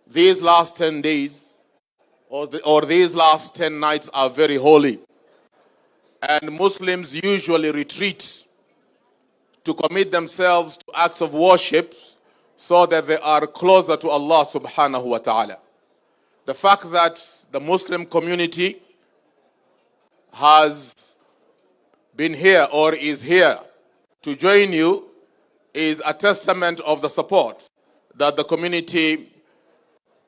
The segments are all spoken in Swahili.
These last 10 days or these last 10 nights are very holy. And Muslims usually retreat to commit themselves to acts of worship so that they are closer to Allah subhanahu wa ta'ala. The fact that the Muslim community has been here or is here to join you is a testament of the support that the community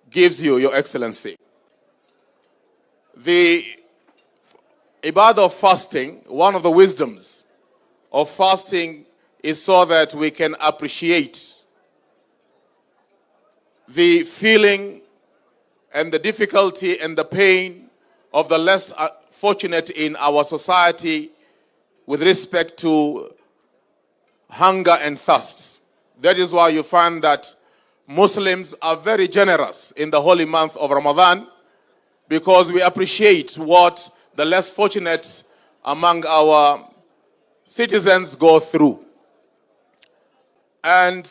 gives you, Your Excellency. The ibadah of fasting, one of the wisdoms of fasting is so that we can appreciate the feeling and the difficulty and the pain of the less fortunate in our society with respect to hunger and thirst. That is why you find that Muslims are very generous in the holy month of Ramadan, because we appreciate what the less fortunate among our citizens go through. And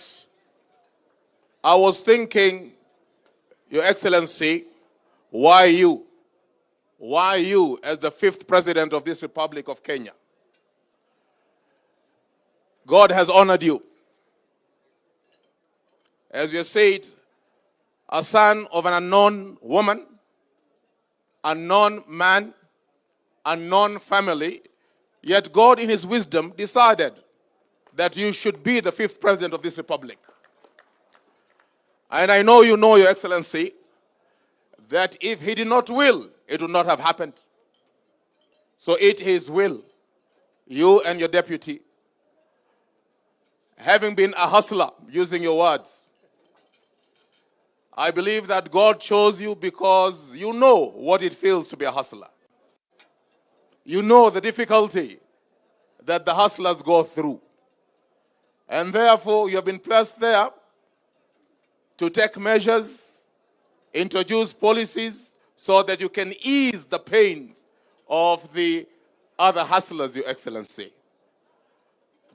I was thinking, Your Excellency, why you? Why you as the fifth president of this Republic of Kenya? God has honored you. As you said, a son of an unknown woman, unknown man, unknown family, yet God in his wisdom decided that you should be the fifth president of this republic. And I know you know, Your Excellency, that if he did not will, it would not have happened. So it is will, you and your deputy, having been a hustler, using your words, I believe that God chose you because you know what it feels to be a hustler. You know the difficulty that the hustlers go through. And therefore, you have been placed there to take measures, introduce policies, so that you can ease the pains of the other hustlers, Your Excellency.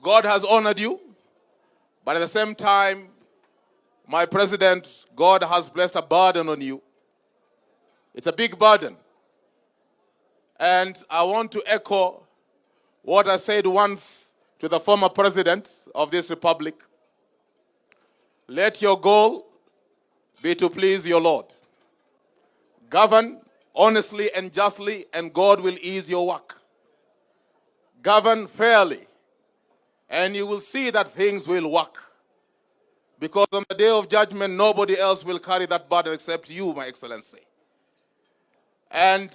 God has honored you, but at the same time, my president, God has placed a burden on you. It's a big burden. And I want to echo what I said once to the former president of this republic. Let your goal be to please your Lord. Govern honestly and justly, and God will ease your work. Govern fairly, and you will see that things will work. Because on the day of judgment, nobody else will carry that burden except you, my Excellency. And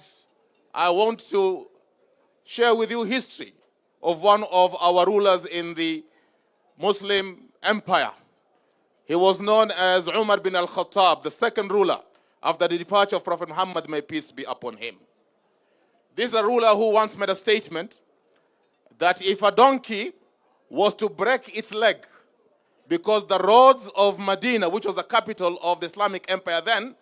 I want to share with you history of one of our rulers in the Muslim Empire. He was known as Umar bin al-Khattab, the second ruler after the departure of Prophet Muhammad, may peace be upon him. This is a ruler who once made a statement that if a donkey was to break its leg, because the roads of Medina, which was the capital of the Islamic Empire then,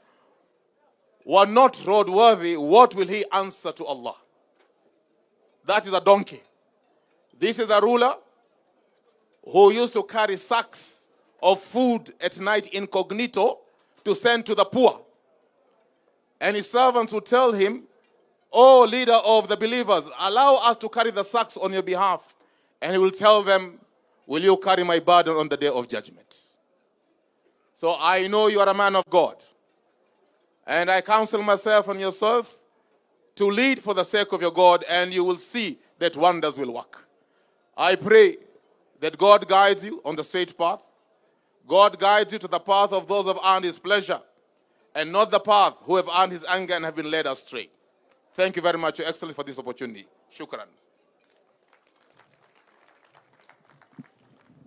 were not roadworthy, what will he answer to Allah? That is a donkey. This is a ruler who used to carry sacks of food at night incognito to send to the poor. And his servants would tell him, Oh, leader of the believers, allow us to carry the sacks on your behalf. And he will tell them, Will you carry my burden on the day of judgment? So I know you are a man of God. And I counsel myself and yourself to lead for the sake of your God, and you will see that wonders will work. I pray that God guides you on the straight path. God guides you to the path of those who have earned his pleasure, and not the path who have earned his anger and have been led astray. Thank you very much, Your Excellency, for this opportunity. Shukran.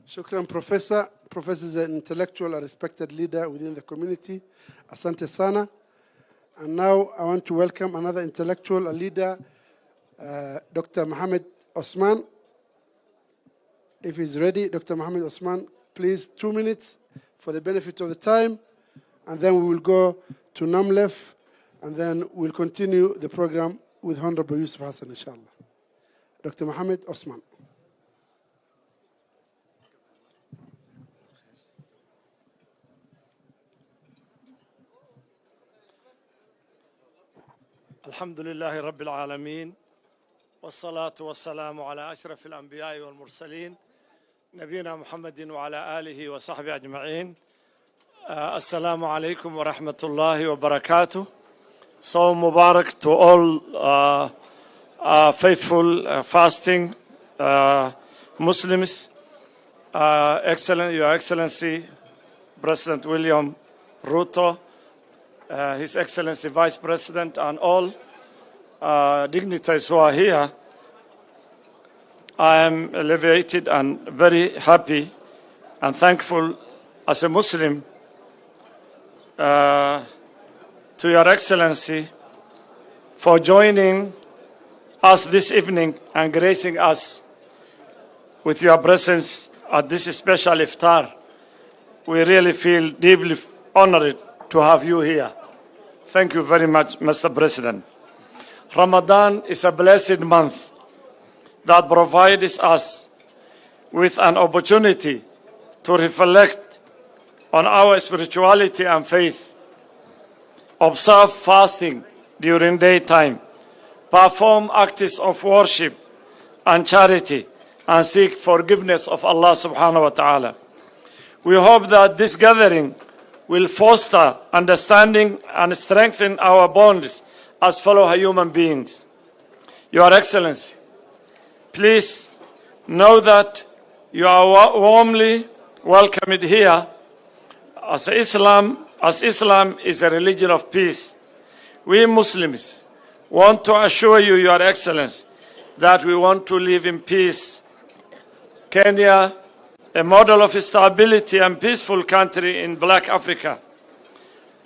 Shukran, Professor. Professor is an intellectual and respected leader within the community. Asante sana. And now I want to welcome another intellectual, a leader, Dr. Mohamed Osman. If he's ready, Dr. Mohamed Osman, please, 2 minutes for the benefit of the time. And then we will go to NAMLEF, and then we'll continue the program with Honorable Yusuf Hassan, inshallah. Dr. Mohamed Osman. الحمد لله رب العالمين، والصلاة والسلام على أشرف الأنبياء والمرسلين، نبينا محمد وعلى آله وصحبه أجمعين. السلام عليكم ورحمة الله وبركاته. صوم مبارك to all faithful fasting Muslims. Your Excellency President William Ruto, His Excellency Vice President, and all dignitaries who are here, I am elevated and very happy and thankful as a Muslim to Your Excellency for joining us this evening and gracing us with your presence at this special iftar. We really feel deeply honored to have you here. Thank you very much, Mr. President. Ramadan is a blessed month that provides us with an opportunity to reflect on our spirituality and faith, observe fasting during daytime, perform acts of worship and charity, and seek forgiveness of Allah subhanahu wa ta'ala. We hope that this gathering will foster understanding and strengthen our bonds as fellow human beings. Your Excellency, please know that you are warmly welcomed here as Islam is a religion of peace. We Muslims want to assure you, Your Excellency, that we want to live in peace. Kenya, a model of stability and peaceful country in Black Africa.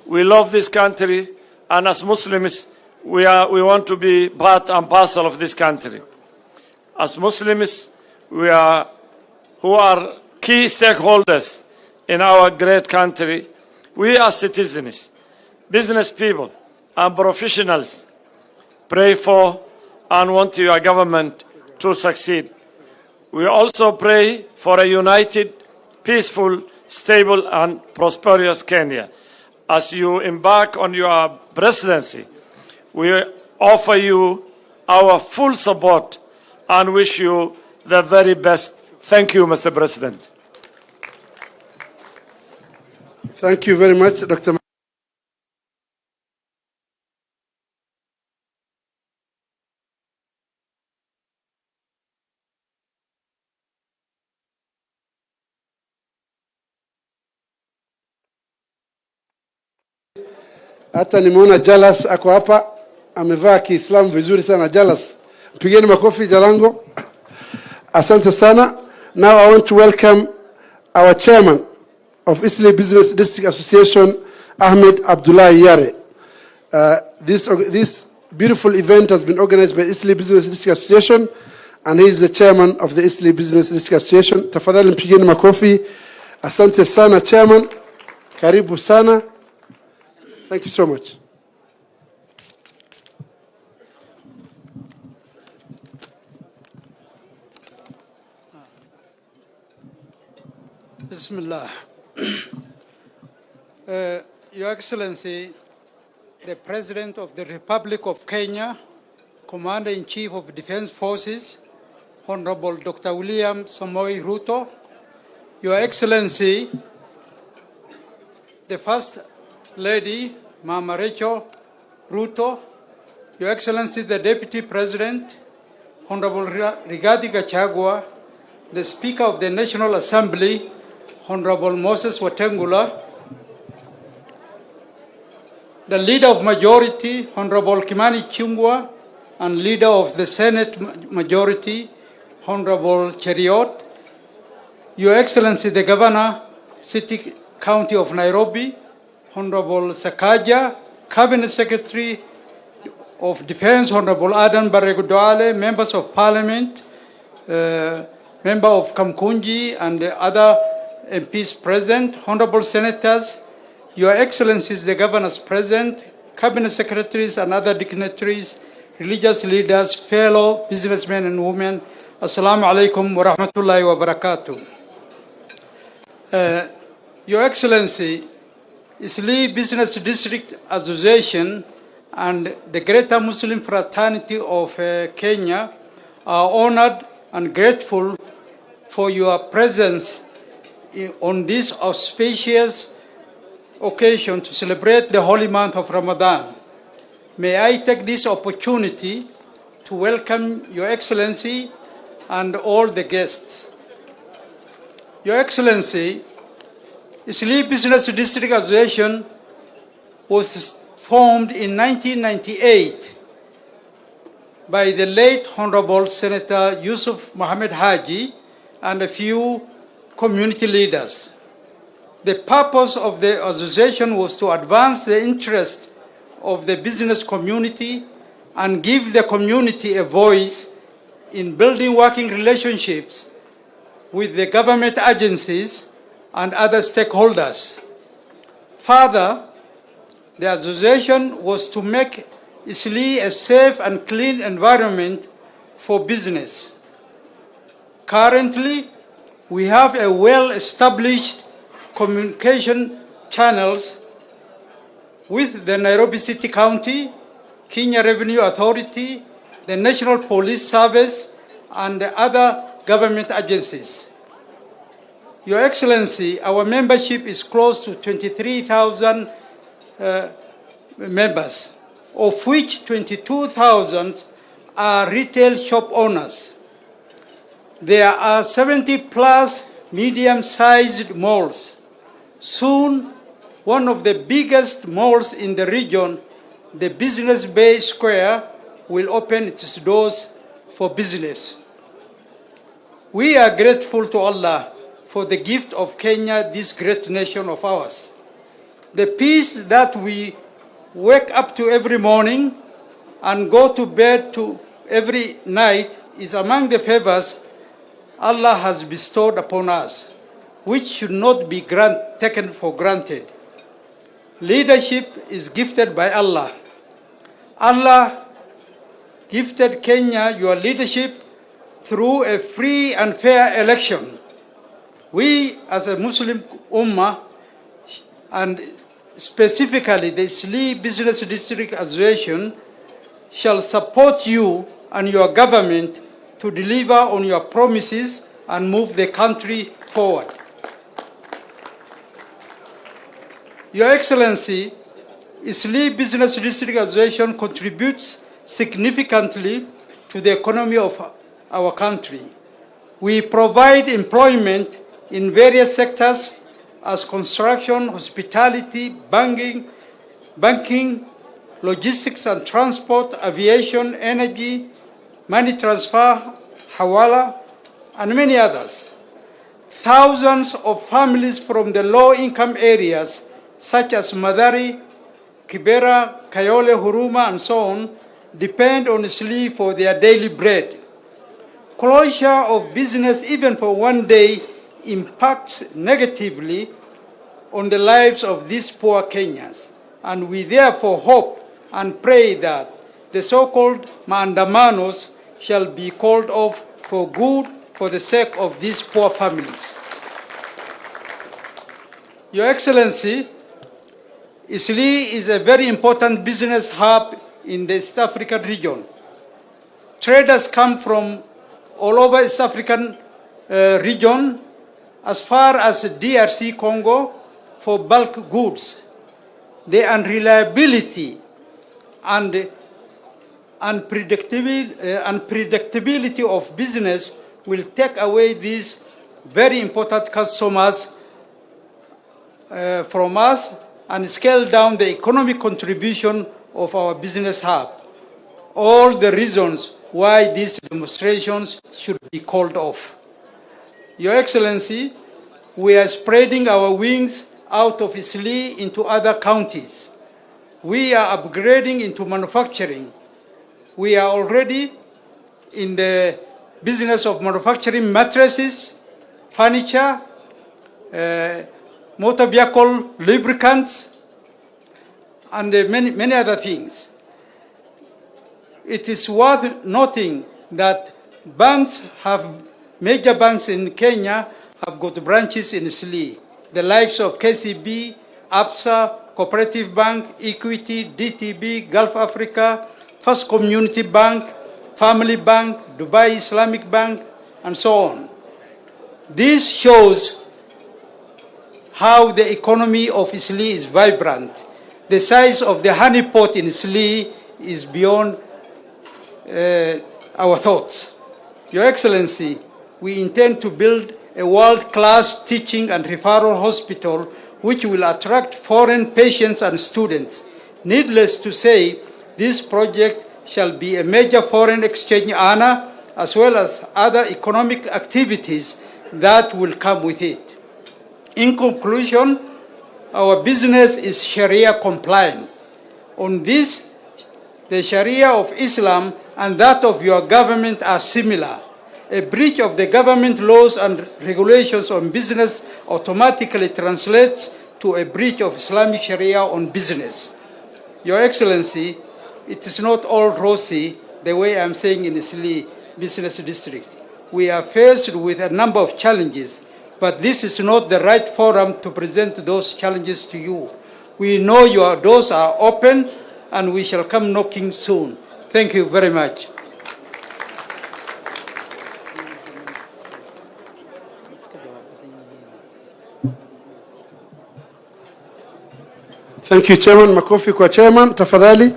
We love this country, and as Muslims, we want to be part and parcel of this country. As Muslims, who are key stakeholders in our great country, we as citizens, business people, and professionals pray for and want your government to succeed. We also pray for a united, peaceful, stable, and prosperous Kenya. As you embark on your presidency, we offer you our full support and wish you the very best. Thank you, Mr. President. Thank you very much, Dr. Hata nimeona Jalas ako hapa, amevaa Kiislamu vizuri sana. Jalas, pigeni makofi Jalango. Asante sana. Now I want to welcome our chairman of Eastleigh Business District Association, Ahmed Abdullahi Yare. This beautiful event has been organized by Eastleigh Business District Association, and he is the chairman of the Eastleigh Business District Association. Tafadhali mpigeni makofi. Asante sana chairman. Karibu sana. Thank you so much. Bismillah. Your Excellency, the President of the Republic of Kenya, Commander-in-Chief of Defense Forces, Honorable Dr. William Samoei Ruto, Your Excellency, the First Lady, Mama Rachel Ruto, Your Excellency, the Deputy President, Honorable Rigathi Gachagua, the Speaker of the National Assembly, Honorable Moses Wetangula, the Leader of Majority, Honorable Kimani Ichung'wah, and Leader of the Senate Majority, Honorable Cheruiyot, Your Excellency, the Governor, City County of Nairobi, Honorable Sakaja, Cabinet Secretary of Defense, Honorable Adan Barre Duale, Members of Parliament, Member of Kamkunji and the other MPs present, Honorable Senators, Your Excellencies, the Governors present, Cabinet Secretaries and other dignitaries, religious leaders, fellow businessmen and women, Assalamu alaikum wa rahmatullahi wa barakatuh. Your Excellency, Eastleigh Business District Association and the Greater Muslim Fraternity of Kenya are honored and grateful for your presence on this auspicious occasion to celebrate the holy month of Ramadan. May I take this opportunity to welcome Your Excellency and all the guests. Your Excellency, Eastleigh Business District Association was formed in 1998 by the late Honorable Senator Yusuf Mohammed Haji and a few community leaders. The purpose of the association was to advance the interest of the business community and give the community a voice in building working relationships with the government agencies and other stakeholders. Further, the association was to make Eastleigh a safe and clean environment for business. Currently, we have a well-established communication channels with the Nairobi City County, Kenya Revenue Authority, the National Police Service, and other government agencies. Your Excellency, our membership is close to 23,000 members, of which 22,000 are retail shop owners. There are 70 plus medium-sized malls. Soon, one of the biggest malls in the region, the Business Bay Square, will open its doors for business. We are grateful to Allah for the gift of Kenya, this great nation of ours. The peace that we wake up to every morning and go to bed to every night is among the favors Allah has bestowed upon us, which should not be taken for granted. Leadership is gifted by Allah. Allah gifted Kenya your leadership through a free and fair election. We, as a Muslim Ummah, and specifically the Eastleigh Business District Association, shall support you and your government to deliver on your promises and move the country forward. Your Excellency, Eastleigh Business District Association contributes significantly to the economy of our country. We provide employment in various sectors as construction, hospitality, banking, logistics and transport, aviation, energy, money transfer, hawala, and many others. Thousands of families from the low-income areas such as Mathare, Kibera, Kayole, Huruma, and so on, depend on Eastleigh for their daily bread. Closure of business, even for one day, impacts negatively on the lives of these poor Kenyans. And we therefore hope and pray that the so-called maandamanos shall be called off for good for the sake of these poor families. Your Excellency, Eastleigh is a very important business hub in the East African region. Traders come from all over East African region, as far as DRC Congo, for bulk goods. The unreliability and unpredictability of business will take away these very important customers from us and scale down the economic contribution of our business hub. All the reasons why these demonstrations should be called off. Your Excellency, we are spreading our wings out of Eastleigh into other counties. We are upgrading into manufacturing. We are already in the business of manufacturing mattresses, furniture, motor vehicle lubricants, and many, many other things. It is worth noting that major banks in Kenya have got branches in Eastleigh, the likes of KCB, ABSA, Cooperative Bank, Equity, DTB, Gulf Africa, First Community Bank, Family Bank, Dubai Islamic Bank, and so on. This shows how the economy of Eastleigh is vibrant. The size of the honeypot in Eastleigh is beyond our thoughts. Your Excellency, we intend to build a world-class teaching and referral hospital which will attract foreign patients and students. Needless to say, this project shall be a major foreign exchange earner as well as other economic activities that will come with it. In conclusion, our business is Sharia compliant. On this, the Sharia of Islam and that of your government are similar. A breach of the government laws and regulations on business automatically translates to a breach of Islamic Sharia on business. Your Excellency, it is not all rosy the way I'm saying in Eastleigh Business District. We are faced with a number of challenges, but this is not the right forum to present those challenges to you. We know your doors are open and we shall come knocking soon. Thank you very much. Thank you, Chairman. Makofi kwa Chairman, tafadhali.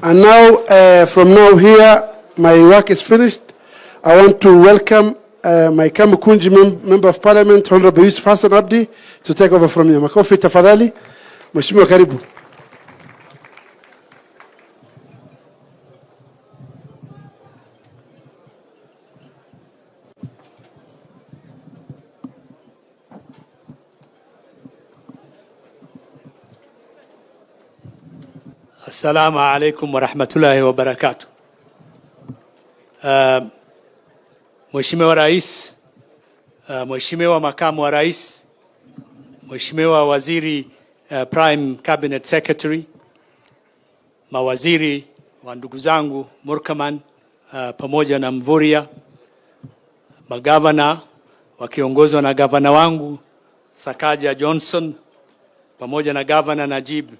And now, from now here, my work is finished. I want to welcome my Kamukunji Member of Parliament, Honorable Yusuf Hassan Abdi, to take over from here. Makofi tafadhali. Mheshimiwa, karibu. Assalamu alaikum warahmatullahi wabarakatuh. Mheshimiwa Rais, Mheshimiwa Makamu wa Rais, Mheshimiwa Waziri, Prime Cabinet Secretary, mawaziri wa ndugu zangu Murkomen pamoja na Mvurya, magavana wakiongozwa na gavana wangu Sakaja Johnson pamoja na gavana Najib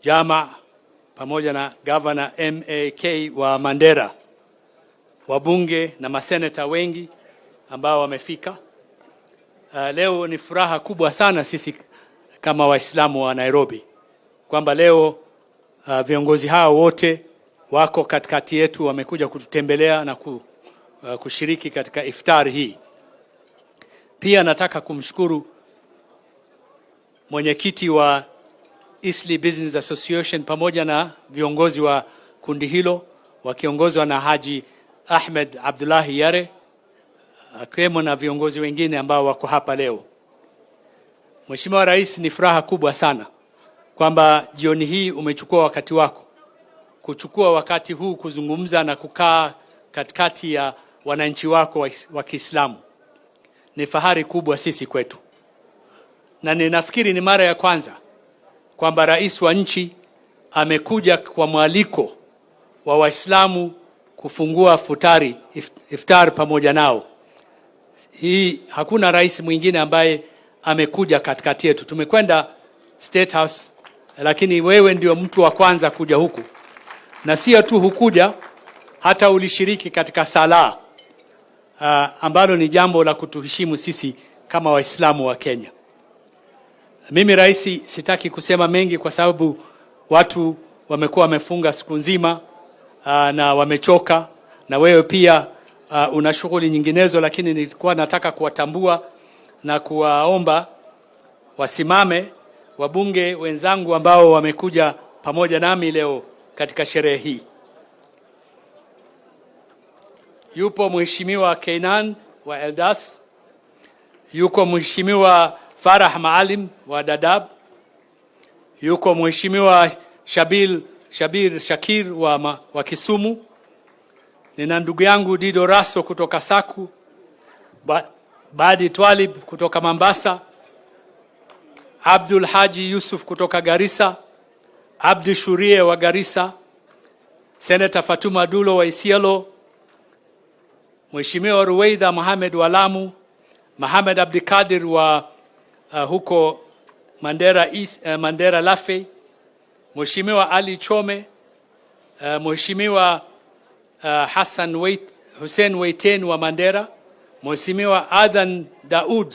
Jama pamoja na gavana MAK wa Mandera, wabunge na maseneta wengi ambao wamefika. Leo ni furaha kubwa sana sisi kama Waislamu wa Nairobi kwamba leo viongozi hao wote wako katikati yetu, wamekuja kututembelea na kushiriki katika iftar hii. Pia nataka kumshukuru mwenyekiti wa Eastleigh Business Association pamoja na viongozi wa kundi hilo wakiongozwa na Haji Ahmed Abdullahi Yare, akiwemo na viongozi wengine ambao wako hapa leo. Mheshimiwa Rais, ni furaha kubwa sana kwamba jioni hii umechukua wakati wako kuchukua wakati huu kuzungumza na kukaa katikati ya wananchi wako wa Kiislamu. Ni fahari kubwa sisi kwetu, na ninafikiri ni mara ya kwanza kwamba rais wa nchi amekuja kwa mwaliko wa Waislamu kufungua futari, iftar pamoja nao. Hii hakuna rais mwingine ambaye amekuja katikati yetu. Tumekwenda State House, lakini wewe ndio mtu wa kwanza kuja huku, na sio tu hukuja, hata ulishiriki katika sala, ambalo ni jambo la kutuheshimu sisi kama Waislamu wa Kenya. Mimi rais, sitaki kusema mengi kwa sababu watu wamekuwa wamefunga siku nzima na wamechoka, na wewe pia una shughuli nyinginezo, lakini nilikuwa nataka kuwatambua na kuwaomba wasimame wabunge wenzangu ambao wamekuja pamoja nami leo katika sherehe hii. Yupo Mheshimiwa Keynan wa Eldas, yuko Mheshimiwa Farah Maalim wa Dadaab, yuko Mheshimiwa Shabir Shakir wa Kisumu, nina ndugu yangu Dido Raso kutoka Saku, Badi Twalib kutoka Mombasa, Abdul Haji Yusuf kutoka Garissa, Abdi Shurie wa Garissa, Senator Fatuma Dulo wa Isiolo, Mheshimiwa Ruweida Mohamed wa Lamu, Mohamed Abdikadir wa huko Mandera East, Mandera Lafe, Mheshimiwa Ali Chome, Mheshimiwa Hassan Wait, Hussein Waiten wa Mandera, Mheshimiwa Adan Daud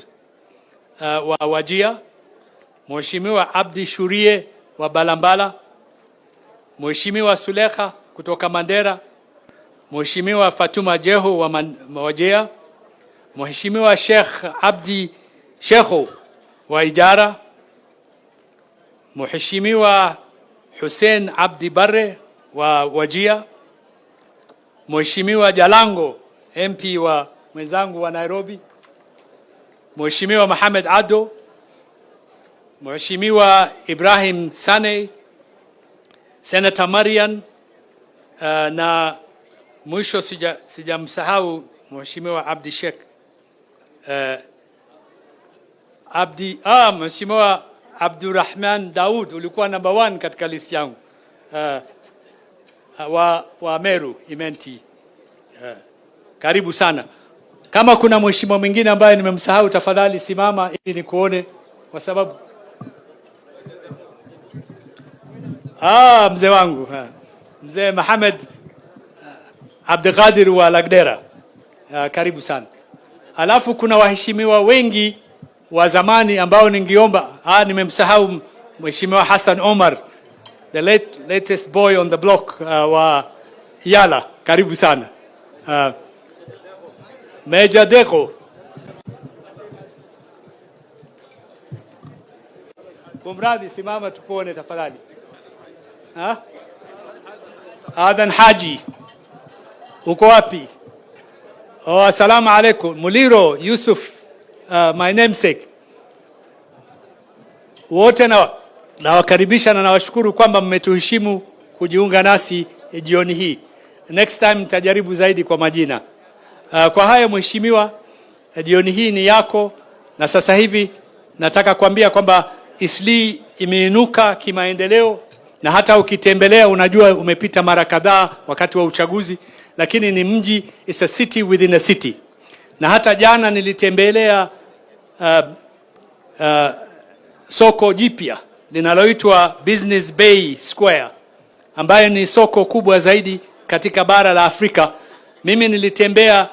wa Wajir, Mheshimiwa Abdi Shurie wa Balambala, Mheshimiwa Sulekha kutoka Mandera, Mheshimiwa Fatuma Jeho wa Wajir, Mheshimiwa Sheikh Abdi Shekho wa Ijara, Mheshimiwa Hussein Abdi Barre wa Wajir, Mheshimiwa Jalango MP wa mwenzangu wa Nairobi, Mheshimiwa Mohamed Ado, Mheshimiwa Ibrahim Sane, Senator Marian, na mwisho sijamsahau Mheshimiwa Abdi Sheikh Abdi Mheshimiwa Abdurrahman Daud, ulikuwa number one katika list yangu, wa Meru Imenti. Karibu sana. Kama kuna mheshimiwa mwingine ambaye nimemsahau, tafadhali simama ili nikuone, kwa sababu mzee wangu, mzee Mohamed Abdulkadir wa Lagdera, karibu sana. Alafu kuna waheshimiwa wengi wa zamani ambao ningeomba, nimemsahau Mheshimiwa Hassan Omar, the latest boy on the block, wa Yala, karibu sana. Major Deko, kumradhi, simama tukuone tafadhali. Ha? Adan Haji, uko wapi? Oh, assalamu alaikum. Muliro Yusuf, my namesake. Wote nawakaribisha na nawashukuru kwamba mmetuheshimu kujiunga nasi jioni hii. Next time nitajaribu zaidi kwa majina. Kwa hayo mheshimiwa, jioni hii ni yako, na sasa hivi nataka kuambia kwamba Eastleigh imeinuka kimaendeleo, na hata ukitembelea unajua umepita mara kadhaa wakati wa uchaguzi, lakini ni mji, it's a city within a city. Na hata jana nilitembelea soko jipya linaloitwa Business Bay Square, ambayo ni soko kubwa zaidi katika bara la Afrika. Mimi nilitembea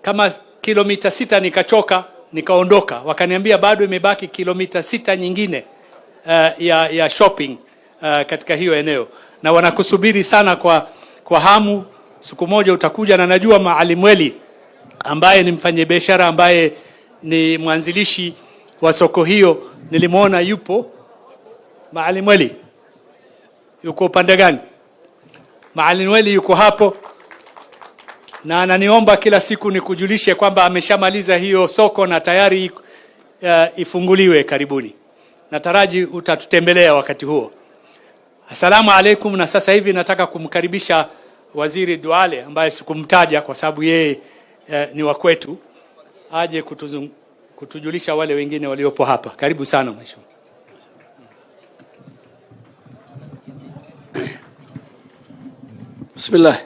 kama kilomita 6 nikachoka, nikaondoka. Wakaniambia bado imebaki kilomita 6 nyingine ya shopping katika hiyo eneo, na wanakusubiri sana kwa hamu. Siku moja utakuja, na najua Maalim Weli ambaye ni mfanyabiashara ambaye ni mwanzilishi wa soko hiyo, nilimwona yupo. Maalim Weli yuko upande gani? Maalim Weli yuko hapo na ananiomba kila siku nikujulishe kwamba ameshamaliza hiyo soko na tayari ifunguliwe karibuni. Nataraji utatutembelea wakati huo. Asalamu alaikum. Na sasa hivi nataka kumkaribisha Waziri Duale ambaye sikumtaja kwa sababu yeye ni wa kwetu, aje kutujulisha wale wengine waliopo hapa. Karibu sana mheshimiwa. Bismillah.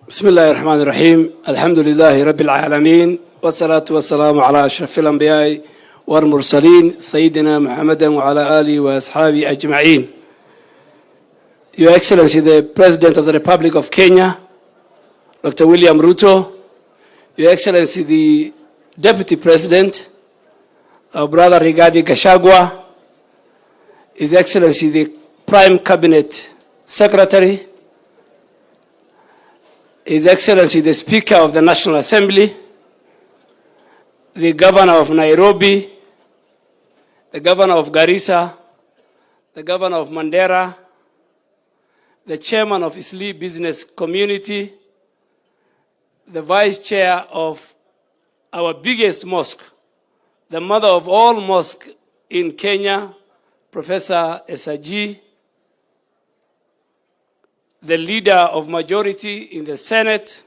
Bismillahir Rahmanir Rahim. Alhamdulillahi Rabbil Alamin. Wassalatu wassalamu ala ashrafil anbiya'i wal mursalin Sayyidina Muhammadan wa ala alihi wa ashabihi ajma'in. Your Excellency, the President of the Republic of Kenya, Dr. William Ruto, Your Excellency, the Deputy President, our brother Rigathi Gachagua, His Excellency, the Prime Cabinet Secretary, His Excellency, the Speaker of the National Assembly, the Governor of Nairobi, the Governor of Garissa, the Governor of Mandera, the Chairman of Eastleigh Business Community, the Vice Chair of our biggest mosque, the mother of all mosques in Kenya, Professor Essajee, the leader of majority in the Senate,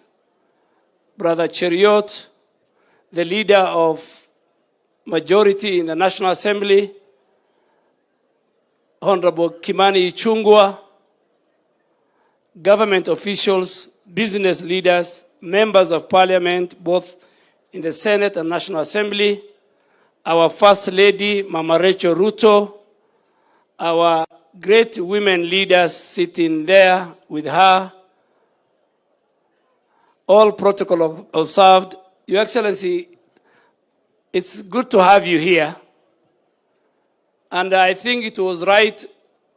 Brother Cheruiyot, the leader of majority in the National Assembly, Honorable Kimani Ichung'wah, government officials, business leaders, members of parliament, both in the Senate and National Assembly, our First Lady, Mama Rachel Ruto, our great women leaders sitting there with her, all protocol observed. Your Excellency, it's good to have you here. And I think it was right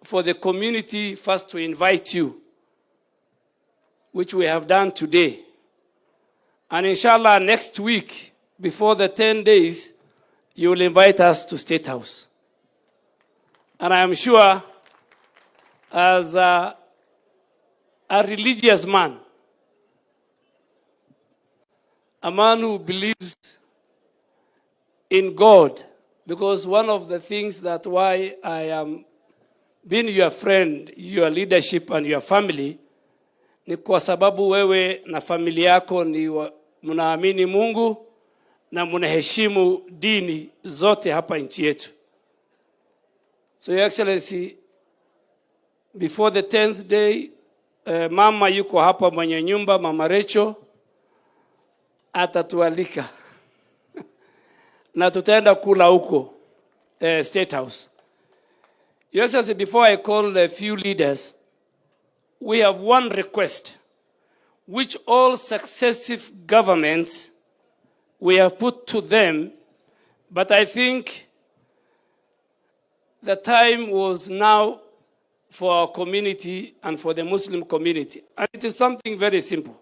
for the community first to invite you, which we have done today. And inshallah, next week, before the 10 days, you will invite us to State House. And I am sure, as a religious man, a man who believes in God, because one of the things that why I am being your friend, your leadership and your family ni kwa sababu wewe na familia yako ni mnaamini Mungu na mnaheshimu dini zote hapa nchi yetu. So Your Excellency, before the 10th day, mama yuko hapa mwenye nyumba, Mama Rachel atatualika na tutaenda kula huko State House. Your Excellency, before I call a few leaders, we have one request which all successive governments we have put to them, but I think the time was now for our community and for the Muslim community. And it is something very simple.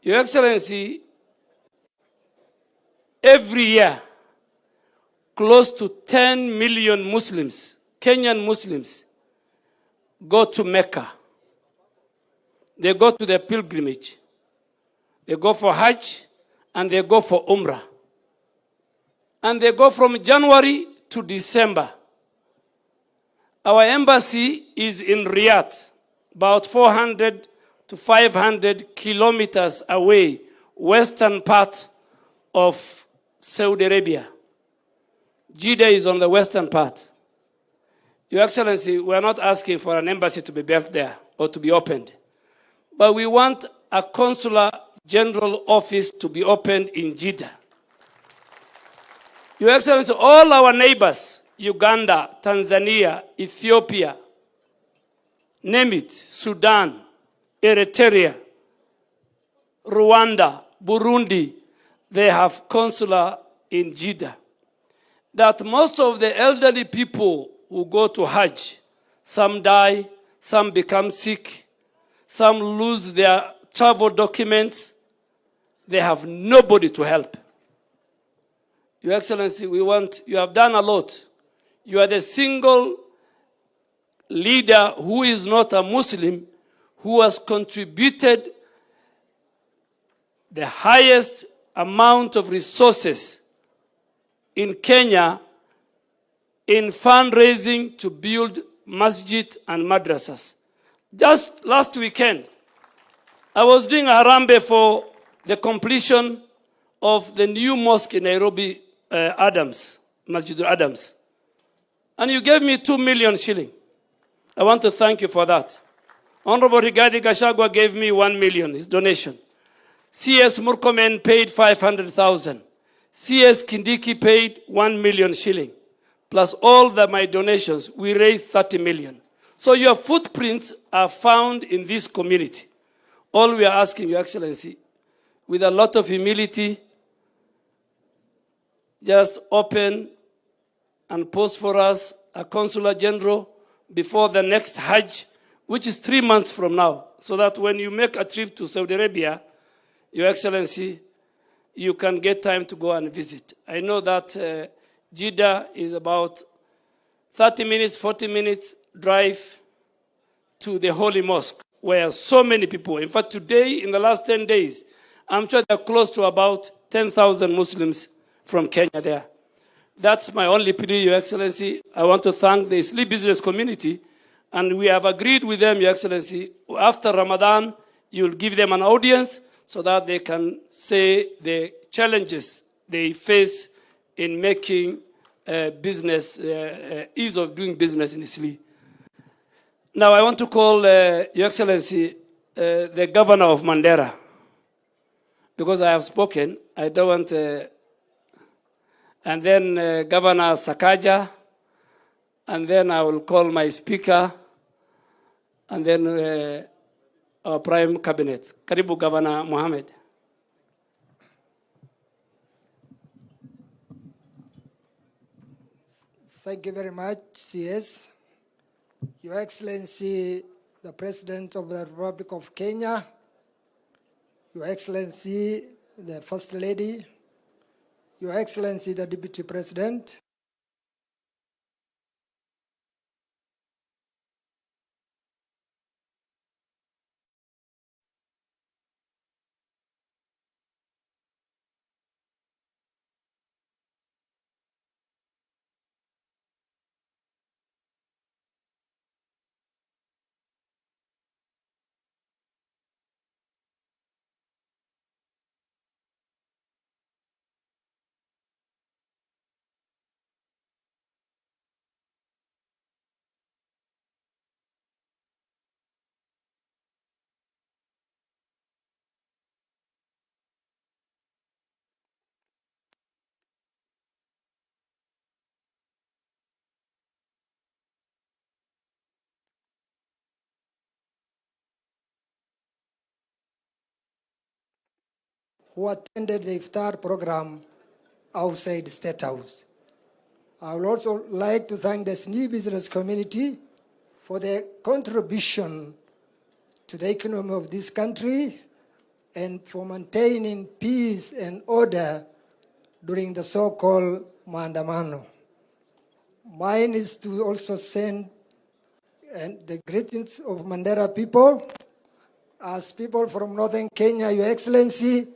Your Excellency, every year, close to 10 million Muslims, Kenyan Muslims, go to Mecca. They go to the pilgrimage. They go for Hajj and they go for Umrah. And they go from January to December. Our embassy is in Riyadh, about 400 to 500 kilometers away, western part of Saudi Arabia. Jeddah is on the western part. Your Excellency, we are not asking for an embassy to be built there or to be opened. But we want a consular general office to be opened in Jeddah. Your Excellency, all our neighbors, Uganda, Tanzania, Ethiopia, name it, Sudan, Eritrea, Rwanda, Burundi, they have consular in Jeddah. That most of the elderly people who go to Hajj, some die, some become sick, some lose their travel documents. They have nobody to help. Your Excellency, we want, you have done a lot. You are the single leader who is not a Muslim who has contributed the highest amount of resources in Kenya in fundraising to build masjid and madrasas. Just last weekend, I was doing a harambee for the completion of the new mosque in Nairobi, Adams, Masjid Adams. And you gave me 2 million shilling. I want to thank you for that. Honorable Rigathi Gachagua gave me 1 million, his donation. CS Murkomen paid 500,000. CS Kindiki paid 1 million shilling. Plus all my donations, we raised 30 million. So your footprints are found in this community. All we are asking, Your Excellency, with a lot of humility, just open and post for us a consular general before the next Hajj, which is 3 months from now, so that when you make a trip to Saudi Arabia, Your Excellency, you can get time to go and visit. I know that Jeddah is about 30 minutes, 40 minutes drive to the Holy Mosque, where so many people, in fact, today, in the last 10 days, I'm sure there are close to about 10,000 Muslims from Kenya there. That's my only plea, Your Excellency. I want to thank the Eastleigh business community, and we have agreed with them, Your Excellency, after Ramadan, you will give them an audience so that they can say the challenges they face in making business, ease of doing business in Eastleigh. Now, I want to call, Your Excellency, the governor of Mandera, because I have spoken. I don't want. And then Governor Sakaja, and then I will call my speaker, and then our prime cabinet. Karibu Governor Mohammed. Thank you very much, CS. Your Excellency, the President of the Republic of Kenya, Your Excellency, the First Lady, Your Excellency, the Deputy President, who attended the iftar program outside State House. I would also like to thank the Eastleigh business community for their contribution to the economy of this country and for maintaining peace and order during the so-called maandamano. Mine is to also send and the greetings of Mandera people. As people from Northern Kenya, Your Excellency,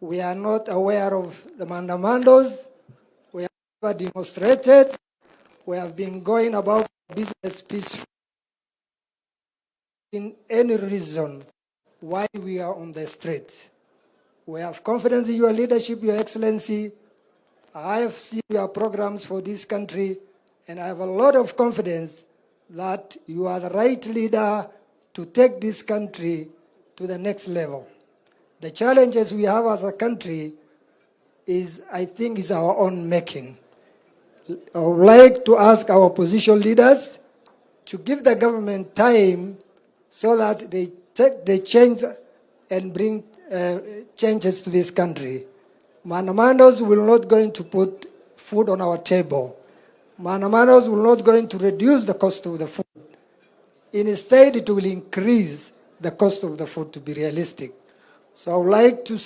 we are not aware of the maandamanos. We have never demonstrated. We have been going about business peacefully. In any reason why we are on the streets. We have confidence in your leadership, Your Excellency. I have seen your programs for this country, and I have a lot of confidence that you are the right leader to take this country to the next level. The challenges we have as a country is, I think, is our own making. I would like to ask our opposition leaders to give the government time so that they take the change and bring changes to this country. Maandamanos will not going to put food on our table. Maandamanos will not going to reduce the cost of the food. Instead, it will increase the cost of the food, to be realistic. So I would like to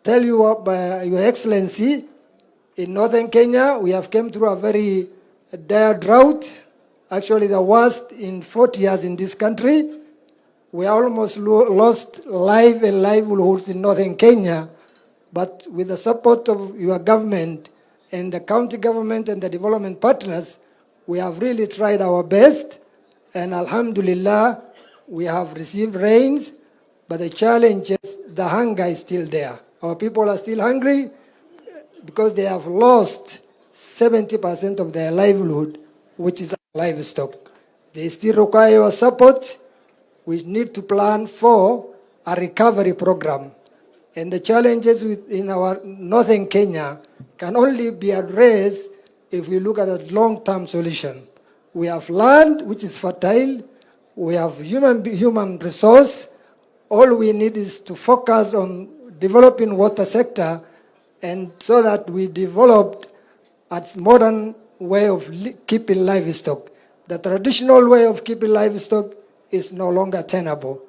tell you, Your Excellency, in northern Kenya, we have come through a very dire drought, actually the worst in 40 years in this country. We almost lost life and livelihoods in northern Kenya, but with the support of your government and the county government and the development partners, we have really tried our best, and alhamdulillah, we have received rains, but the challenge is the hunger is still there. Our people are still hungry because they have lost 70% of their livelihood, which is livestock. They still require your support. We need to plan for a recovery program. And the challenges in our northern Kenya can only be addressed if we look at a long-term solution. We have land which is fertile. We have human resource. All we need is to focus on developing water sector, and so that we developed a modern way of keeping livestock. The traditional way of keeping livestock is no longer tenable.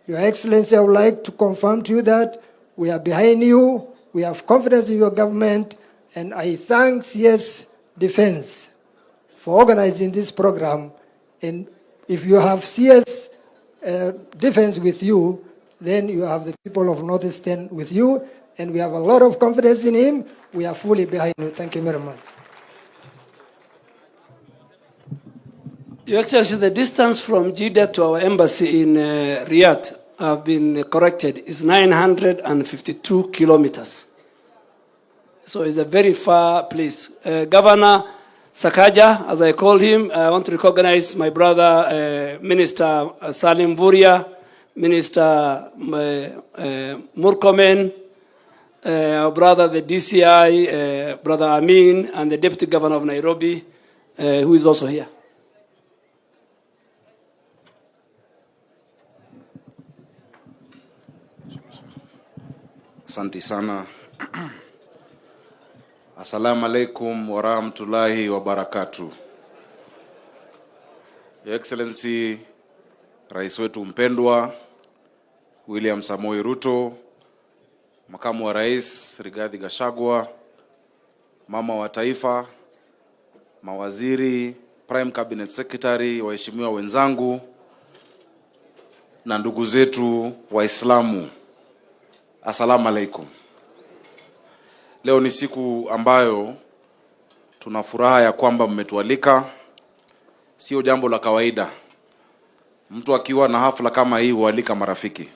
Your Excellency, I would like to confirm to you that we are behind you, we have confidence in your government, and I thank CS Defense for organizing this program. And if you have CS Defense with you, then you have the people of Northeastern with you, and we have a lot of confidence in him. We are fully behind you. Thank you very much. Your Excellency, the distance from Jeddah to our embassy in Riyadh have been corrected. It's 952 kilometers. So it's a very far place. Governor Sakaja, as I call him, I want to recognize my brother, Minister Salim Mvurya, Minister Murkomen, our brother, the DCI, Brother Amin, and the Deputy Governor of Nairobi, who is also here. Asante sana. Assalamu alaikum warahmatullahi wabarakatuh. Your Excellency, Rais wetu mpendwa William Samoei Ruto, Makamu wa Rais Rigathi Gachagua, Mama wa Taifa, mawaziri, Prime Cabinet Secretary, waheshimiwa wenzangu na ndugu zetu Waislamu. Assalamu alaikum. Leo ni siku ambayo tuna furaha ya kwamba mmetualika. Sio jambo la kawaida. Mtu akiwa na hafla kama hii hualika marafiki.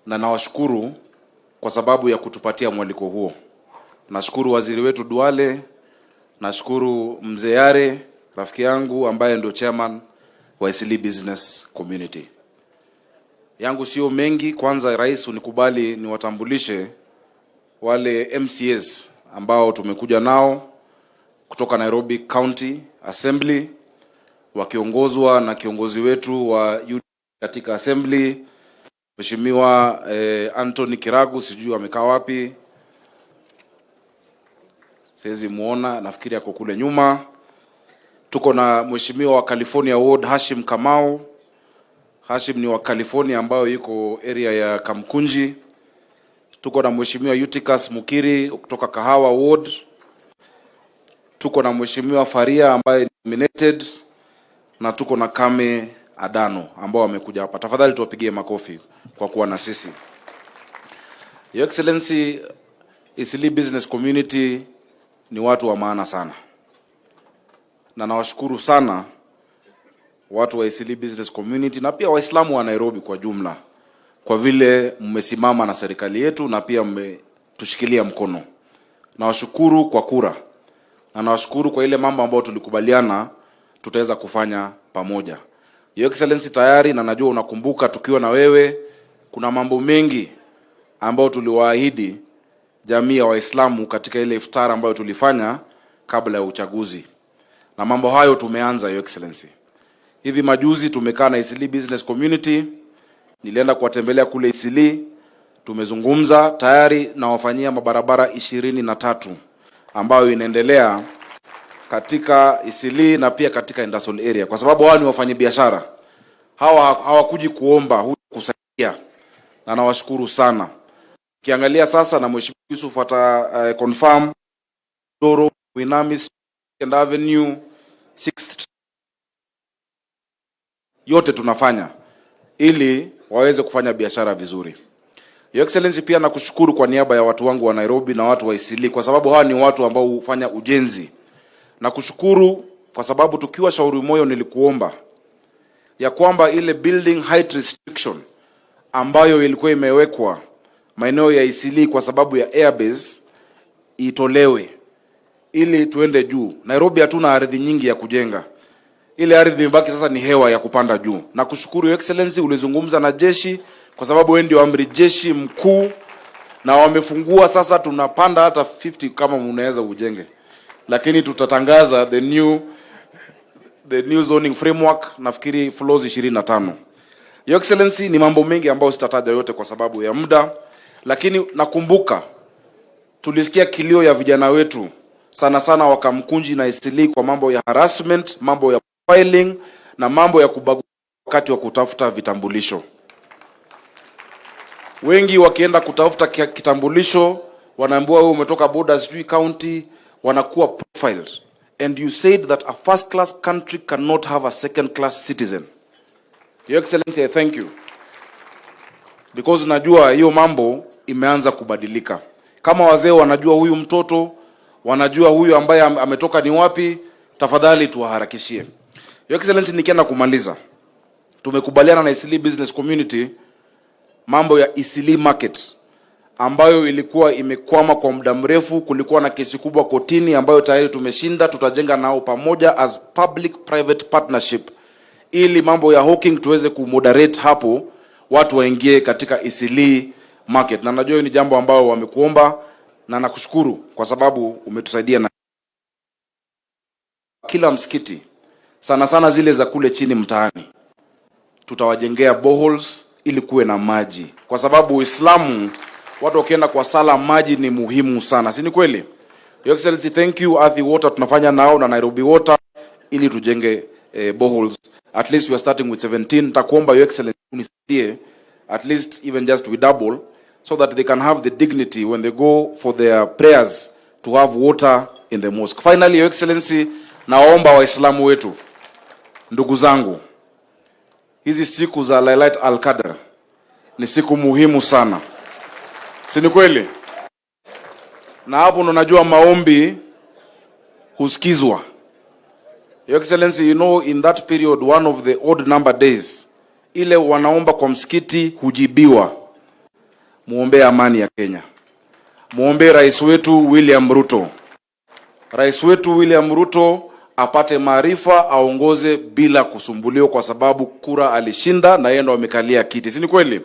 Na nawashukuru kwa sababu ya kutupatia mwaliko huo. Nashukuru waziri wetu Duale, nashukuru Mzee Yare, rafiki yangu ambaye ndio chairman wa Eastleigh Business Community. Yangu sio mengi. Kwanza Rais, unikubali niwatambulishe wale MCAs ambao tumekuja nao kutoka Nairobi County Assembly wakiongozwa na kiongozi wetu wa UD katika Assembly Mheshimiwa Anthony Kiragu, sijui amekaa wapi, siwezi muona, nafikiri ako kule nyuma. Tuko na Mheshimiwa wa California Ward Hashim Kamau. Hashim ni wa California ambayo yuko area ya Kamkunji. Tuko na Mheshimiwa Eutychus Mukiri kutoka Kahawa Ward. Tuko na Mheshimiwa Faria ambaye ni nominated, na tuko na Kame Adano ambao wamekuja hapa. Tafadhali tuwapigie makofi kwa kuwa na sisi. Your Excellency, Eastleigh Business Community ni watu wa maana sana, na nawashukuru sana watu wa Eastleigh Business Community na pia Waislamu wa Nairobi kwa jumla kwa vile mmesimama na serikali yetu na pia mmetushikilia mkono. Nawashukuru kwa kura na nawashukuru kwa ile mambo ambayo tulikubaliana tutaweza kufanya pamoja. Your Excellency, tayari na najua unakumbuka tukiwa na wewe, kuna mambo mengi ambayo tuliwaahidi jamii ya Waislamu katika ile iftar ambayo tulifanya kabla ya uchaguzi, na mambo hayo tumeanza, Your Excellency. Hivi majuzi tumekaa na Eastleigh Business Community, nilienda kuwatembelea kule Eastleigh, tumezungumza tayari na wafanyia mabarabara 23 ambayo inaendelea katika Eastleigh na pia katika industrial area, kwa sababu hawa ni wafanyabiashara, hawa hawakuji kuomba, huja kusaidia, na nawashukuru sana. Ukiangalia sasa na Mheshimiwa Yusuf ata confirm Doro, Winami, Second Avenue, 6th, yote tunafanya ili waweze kufanya biashara vizuri. Your Excellency, pia nakushukuru kwa niaba ya watu wangu wa Nairobi na watu wa Eastleigh, kwa sababu hawa ni watu ambao hufanya ujenzi. Nakushukuru kwa sababu tukiwa Shauri Moyo nilikuomba ya kwamba ile building height restriction ambayo ilikuwa imewekwa maeneo ya Eastleigh kwa sababu ya airbase itolewe ili tuende juu. Nairobi hatuna ardhi nyingi ya kujenga. Ile ardhi imebaki sasa ni hewa ya kupanda juu. Na kushukuru Your Excellency, ulizungumza na jeshi kwa sababu wewe ndio amri jeshi mkuu, na wamefungua sasa, tunapanda hata 50 kama unaweza ujenge, lakini tutatangaza the new zoning framework, nafikiri floors 25. Your Excellency, ni mambo mengi ambayo sitataja yote kwa sababu ya muda, lakini nakumbuka tulisikia kilio ya vijana wetu sana sana wa Kamkunji na Eastleigh kwa mambo ya harassment, mambo ya profiling na mambo ya kubagua wakati wa kutafuta vitambulisho. Wengi wakienda kutafuta kitambulisho wanaambiwa wewe umetoka border, sijui county, wanakuwa profiled. And you said that a first class country cannot have a second class citizen. Your Excellency, I thank you because najua hiyo mambo imeanza kubadilika. Kama wazee wanajua huyu mtoto, wanajua huyu ambaye ametoka ni wapi, tafadhali tuwaharakishie. Your Excellency, nikienda kumaliza, tumekubaliana na Eastleigh Business Community mambo ya Eastleigh Market ambayo ilikuwa imekwama kwa muda mrefu. Kulikuwa na kesi kubwa kotini ambayo tayari tumeshinda. Tutajenga nao pamoja as public private partnership, ili mambo ya hawking tuweze kumoderate hapo, watu waingie katika Eastleigh market, na najua hiyo ni jambo ambao wamekuomba na nakushukuru kwa sababu umetusaidia na kila msikiti, sana sana zile za kule chini mtaani, tutawajengea boreholes ili kuwe na maji, kwa sababu Uislamu, watu wakienda kwa sala, maji ni muhimu sana, si ni kweli? Your Excellency, thank you. Athi Water tunafanya nao na Nairobi Water ili tujenge boreholes. At least we are starting with 17. Nitakuomba, Your Excellency, unisaidie at least even just we double so that they can have the dignity when they go for their prayers to have water in the mosque. Finally, Your Excellency, naomba Waislamu wetu, ndugu zangu, hizi siku za Lailat al-Qadr ni siku muhimu sana, si ni kweli? Na hapo ndo najua maombi husikizwa. Your Excellency, you know in that period, one of the odd number days, ile wanaomba kwa msikiti hujibiwa. Muombee amani ya Kenya, muombee rais wetu William Ruto. Rais wetu William Ruto apate maarifa, aongoze bila kusumbuliwa, kwa sababu kura alishinda na yeye ndo amekalia kiti, si ni kweli?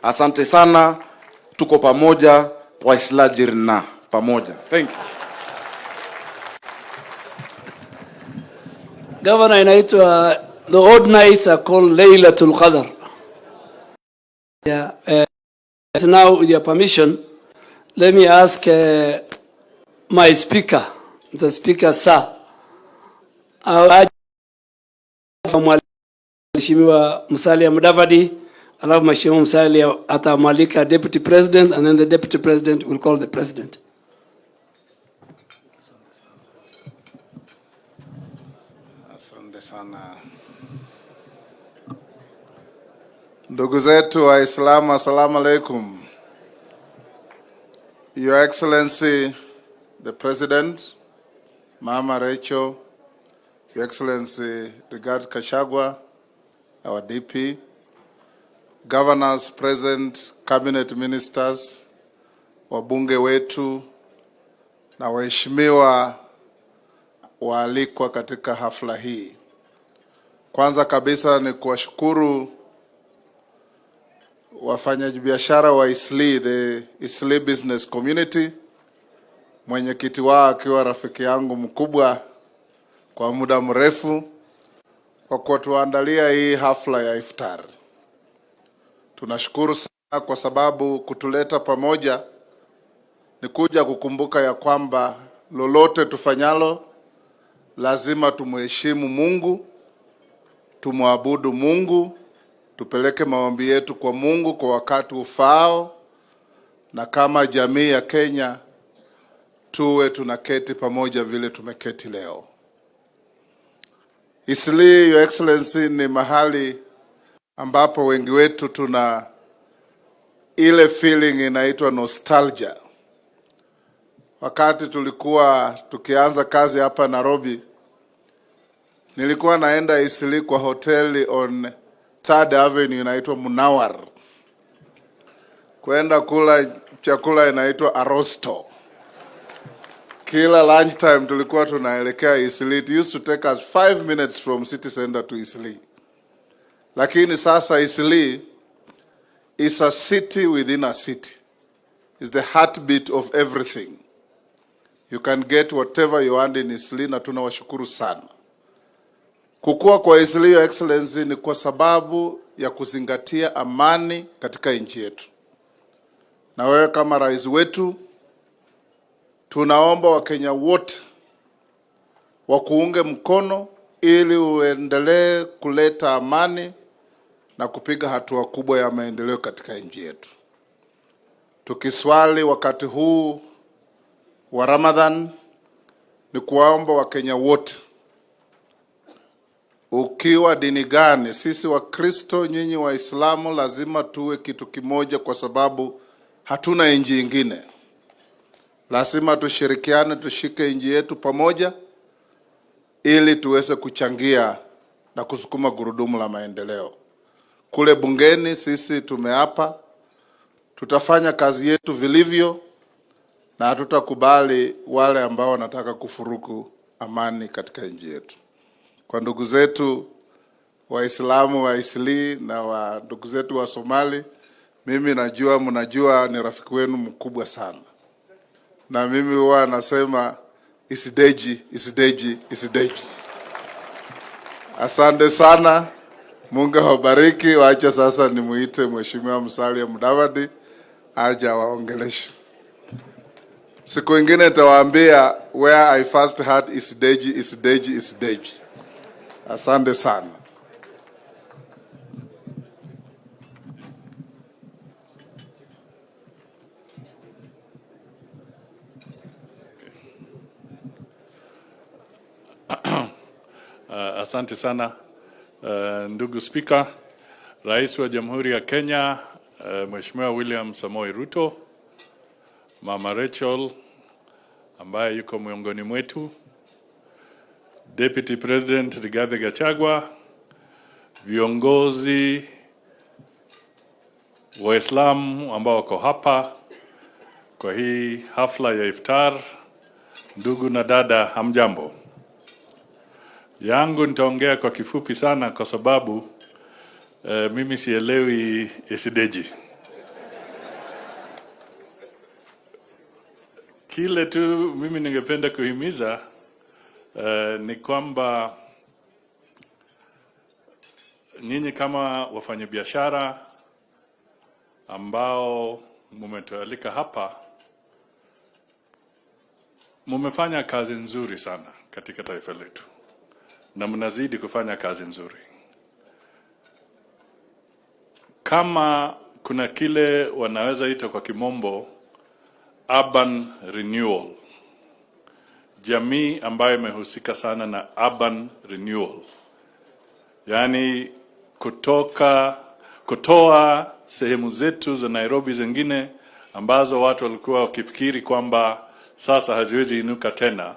Asante sana, tuko pamoja, waislajirna pamoja. Thank you. Governor, inaitwa the odd nights are called Laylatul Qadr. Yeah, now with your permission, let me ask my speaker, the speaker, sir. Mheshimiwa Musalia Mudavadi, alafu Mheshimiwa Musalia atamwalika deputy president, and then the deputy president will call the president. Asante sana ndugu zetu Waislamu, assalamu alaikum. Your Excellency the President, Mama Rachel, Your Excellency Rigathi Gachagua, our DP, governors present, cabinet ministers, wabunge wetu na waheshimiwa waalikwa katika hafla hii. Kwanza kabisa ni kuwashukuru wafanyabiashara wa Eastleigh, the Eastleigh Business Community, mwenyekiti wao akiwa rafiki yangu mkubwa kwa muda mrefu, kwa kutuandalia hii hafla ya iftar. Tunashukuru sana kwa sababu kutuleta pamoja ni kuja kukumbuka ya kwamba lolote tufanyalo lazima tumheshimu Mungu, tumwabudu Mungu, tupeleke maombi yetu kwa Mungu kwa wakati ufaao, na kama jamii ya Kenya tuwe tunaketi pamoja vile tumeketi leo. Eastleigh, Your Excellency, ni mahali ambapo wengi wetu tuna ile feeling inaitwa nostalgia. Wakati tulikuwa tukianza kazi hapa Nairobi, nilikuwa naenda Eastleigh kwa hoteli on Third Avenue inaitwa Munawar, kwenda kula chakula inaitwa Arosto. Kila lunchtime tulikuwa tunaelekea Eastleigh. It used to take us 5 minutes from city center to Eastleigh. Lakini sasa Eastleigh is a city within a city. It's the heartbeat of everything. You can get whatever you want in Eastleigh, na tunawashukuru sana. Kukua kwa Eastleigh, Your Excellency, ni kwa sababu ya kuzingatia amani katika nchi yetu. Na wewe kama rais wetu, tunaomba Wakenya wote wakuunge mkono ili uendelee kuleta amani na kupiga hatua kubwa ya maendeleo katika nchi yetu. Tukiswali wakati huu wa Ramadhan, ni kuwaomba Wakenya wote, ukiwa dini gani, sisi Wakristo, nyinyi Waislamu, lazima tuwe kitu kimoja, kwa sababu hatuna nchi ingine. Lazima tushirikiane, tushike nchi yetu pamoja, ili tuweze kuchangia na kusukuma gurudumu la maendeleo. Kule bungeni sisi tumeapa tutafanya kazi yetu vilivyo, na hatutakubali wale ambao wanataka kufuruku amani katika nchi yetu. Kwa ndugu zetu Waislamu wa Eastleigh na wa ndugu zetu wa Somali, Mimi najua mnajua ni rafiki wenu mkubwa sana, na mimi huwa nasema isideji, isideji, isideji. Asante sana, Mungu awabariki. Wacha sasa nimuite Mheshimiwa Musalia Mudavadi aje awaongeleshe. Siku ingine nitawaambia where I first heard isideji, isideji, isideji. Asante sana. Asante sana ndugu Spika, Rais wa Jamhuri ya Kenya Mheshimiwa William Samoei Ruto, Mama Rachel ambaye yuko miongoni mwetu, Deputy President Rigathi Gachagua, viongozi Waislamu ambao wako hapa kwa hii hafla ya iftar, ndugu na dada, hamjambo. Yangu nitaongea kwa kifupi sana kwa sababu mimi sielewi isideji. Kile tu mimi ningependa kuhimiza ni kwamba nyinyi kama wafanyabiashara ambao mmetualika hapa, mmefanya kazi nzuri sana katika taifa letu na mnazidi kufanya kazi nzuri. Kama kuna kile wanaweza ita kwa kimombo urban renewal, jamii ambayo imehusika sana na urban renewal, yaani kutoa sehemu zetu za Nairobi zingine ambazo watu walikuwa wakifikiri kwamba sasa haziwezi inuka tena,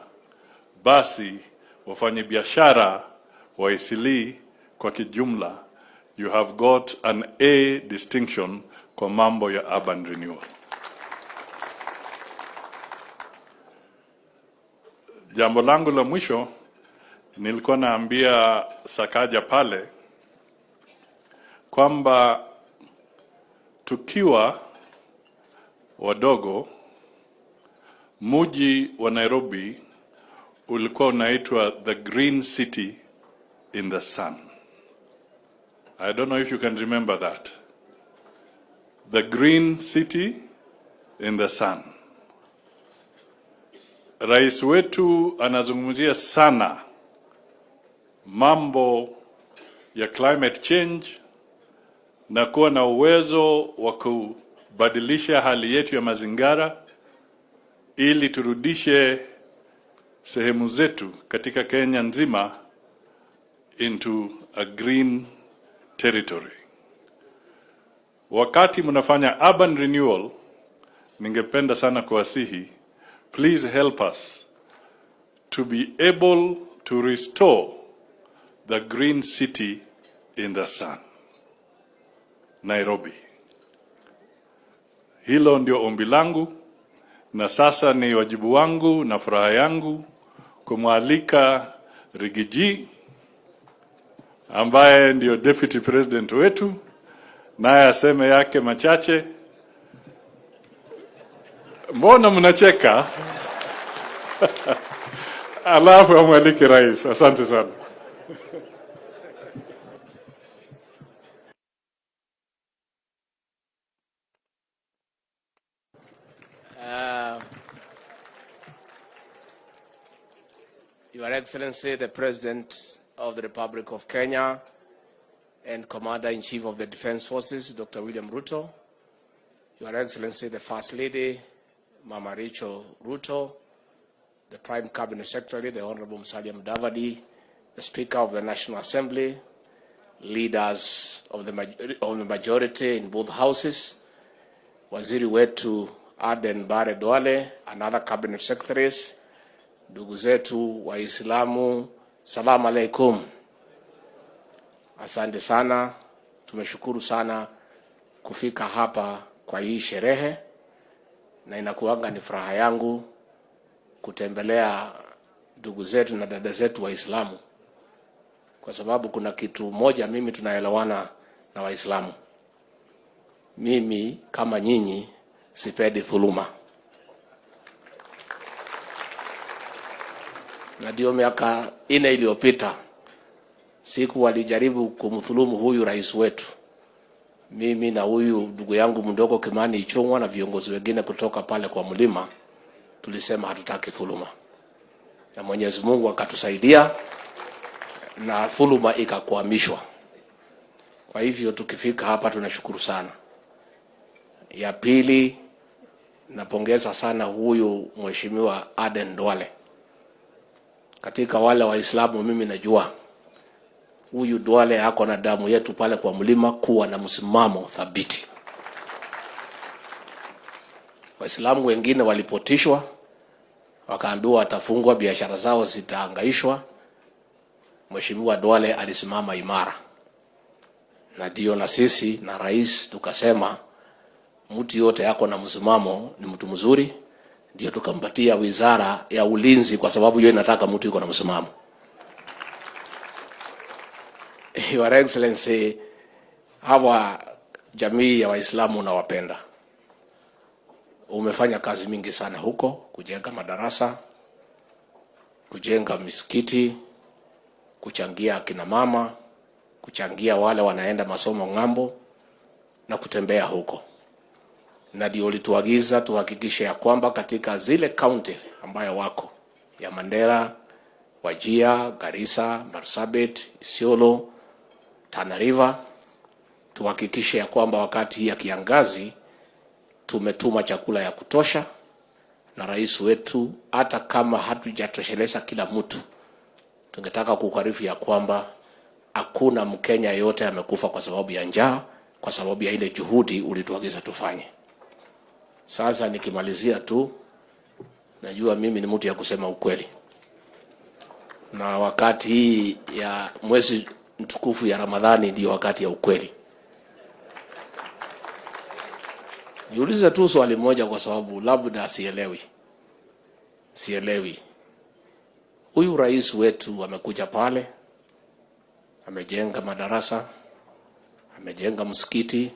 basi wafanyabiashara wa Eastleigh kwa kijumla, you have got an A distinction kwa mambo ya urban renewal. Jambo langu la mwisho nilikuwa naambia Sakaja pale kwamba tukiwa wadogo, muji wa Nairobi ulikuwa unaitwa the Green City in the Sun. I don't know if you can remember that. The Green City in the Sun. Rais wetu anazungumzia sana mambo ya climate change na kuwa na uwezo wa kubadilisha hali yetu ya mazingira ili turudishe sehemu zetu katika Kenya nzima into a green territory. Wakati mnafanya urban renewal, ningependa sana kuwasihi, please help us to be able to restore the green city in the sun, Nairobi. Hilo ndio ombi langu, na sasa ni wajibu wangu na furaha yangu kumwalika Riggy G ambaye ndio deputy president wetu, naye aseme yake machache. Mbona mnacheka? Alafu amwalike rais. Asante sana. Your Excellency, the President of the Republic of Kenya and Commander-in-Chief of the Defense Forces, Dr. William Ruto, Your Excellency, the First Lady, Mama Rachel Ruto, the Prime Cabinet Secretary, the Honorable Musalia Mudavadi, the Speaker of the National Assembly, leaders of the majority in both houses, Waziri wetu Aden Bare Duale and other cabinet secretaries, ndugu zetu Waislamu, salamu alaikum. Asante sana, tumeshukuru sana kufika hapa kwa hii sherehe, na inakuanga ni furaha yangu kutembelea ndugu zetu na dada zetu Waislamu, kwa sababu kuna kitu moja mimi tunaelewana na Waislamu. Mimi kama nyinyi sipendi dhuluma, na ndio miaka 4 iliyopita siku walijaribu kumdhulumu huyu rais wetu, mimi na huyu ndugu yangu mdogo Kimani Ichung'wa na viongozi wengine kutoka pale kwa mlima, tulisema hatutaki dhuluma, na Mwenyezi Mungu akatusaidia na dhuluma ikakwamishwa. Kwa hivyo tukifika hapa tunashukuru sana. Ya pili, napongeza sana huyu Mheshimiwa Aden Duale. Katika wale Waislamu mimi najua huyu Duale ako na damu yetu pale kwa mlima kuwa na msimamo thabiti. Waislamu wengine walipotishwa, wakaambiwa watafungwa, biashara zao zitahangaishwa. Mheshimiwa Duale alisimama imara, na ndio na sisi na rais tukasema mtu yote ako na msimamo ni mtu mzuri, ndio tukampatia wizara ya ulinzi, kwa sababu hiyo inataka mtu yuko na msimamo. Your Excellency, hawa jamii ya Waislamu nawapenda. Umefanya kazi mingi sana huko, kujenga madarasa, kujenga misikiti, kuchangia akina mama, kuchangia wale wanaenda masomo ng'ambo na kutembea huko. Na ndio ulituagiza tuhakikishe ya kwamba katika zile kaunti ambayo wako ya Mandera, Wajir, Garissa, Marsabit, Isiolo, Tana River, tuhakikishe ya kwamba wakati hii ya kiangazi tumetuma chakula ya kutosha, na rais wetu hata kama hatujatosheleza kila mtu, tungetaka kukuarifu ya kwamba hakuna Mkenya yote amekufa kwa sababu ya njaa, kwa sababu ya ile juhudi ulituagiza tufanye. Sasa nikimalizia tu, najua mimi ni mtu ya kusema ukweli, na wakati hii ya mwezi mtukufu ya Ramadhani ndio wakati ya ukweli. Niulize tu swali moja kwa sababu labda sielewi. Sielewi. Huyu rais wetu amekuja pale, amejenga madarasa, amejenga msikiti,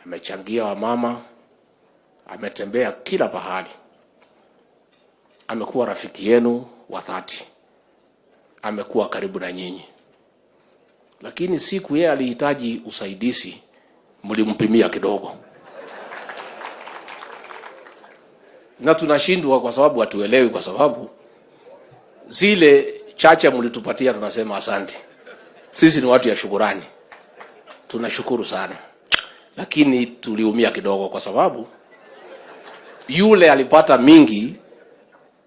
amechangia wamama, ametembea kila pahali. Amekuwa rafiki yenu wa dhati. Amekuwa karibu na nyinyi. Lakini siku yeye alihitaji usaidizi, mlimpimia kidogo. Na tunashindwa kwa sababu hatuelewi, kwa sababu zile chache mlitupatia tunasema asante. Sisi ni watu ya shukurani. Tunashukuru sana. Lakini tuliumia kidogo kwa sababu yule alipata mingi,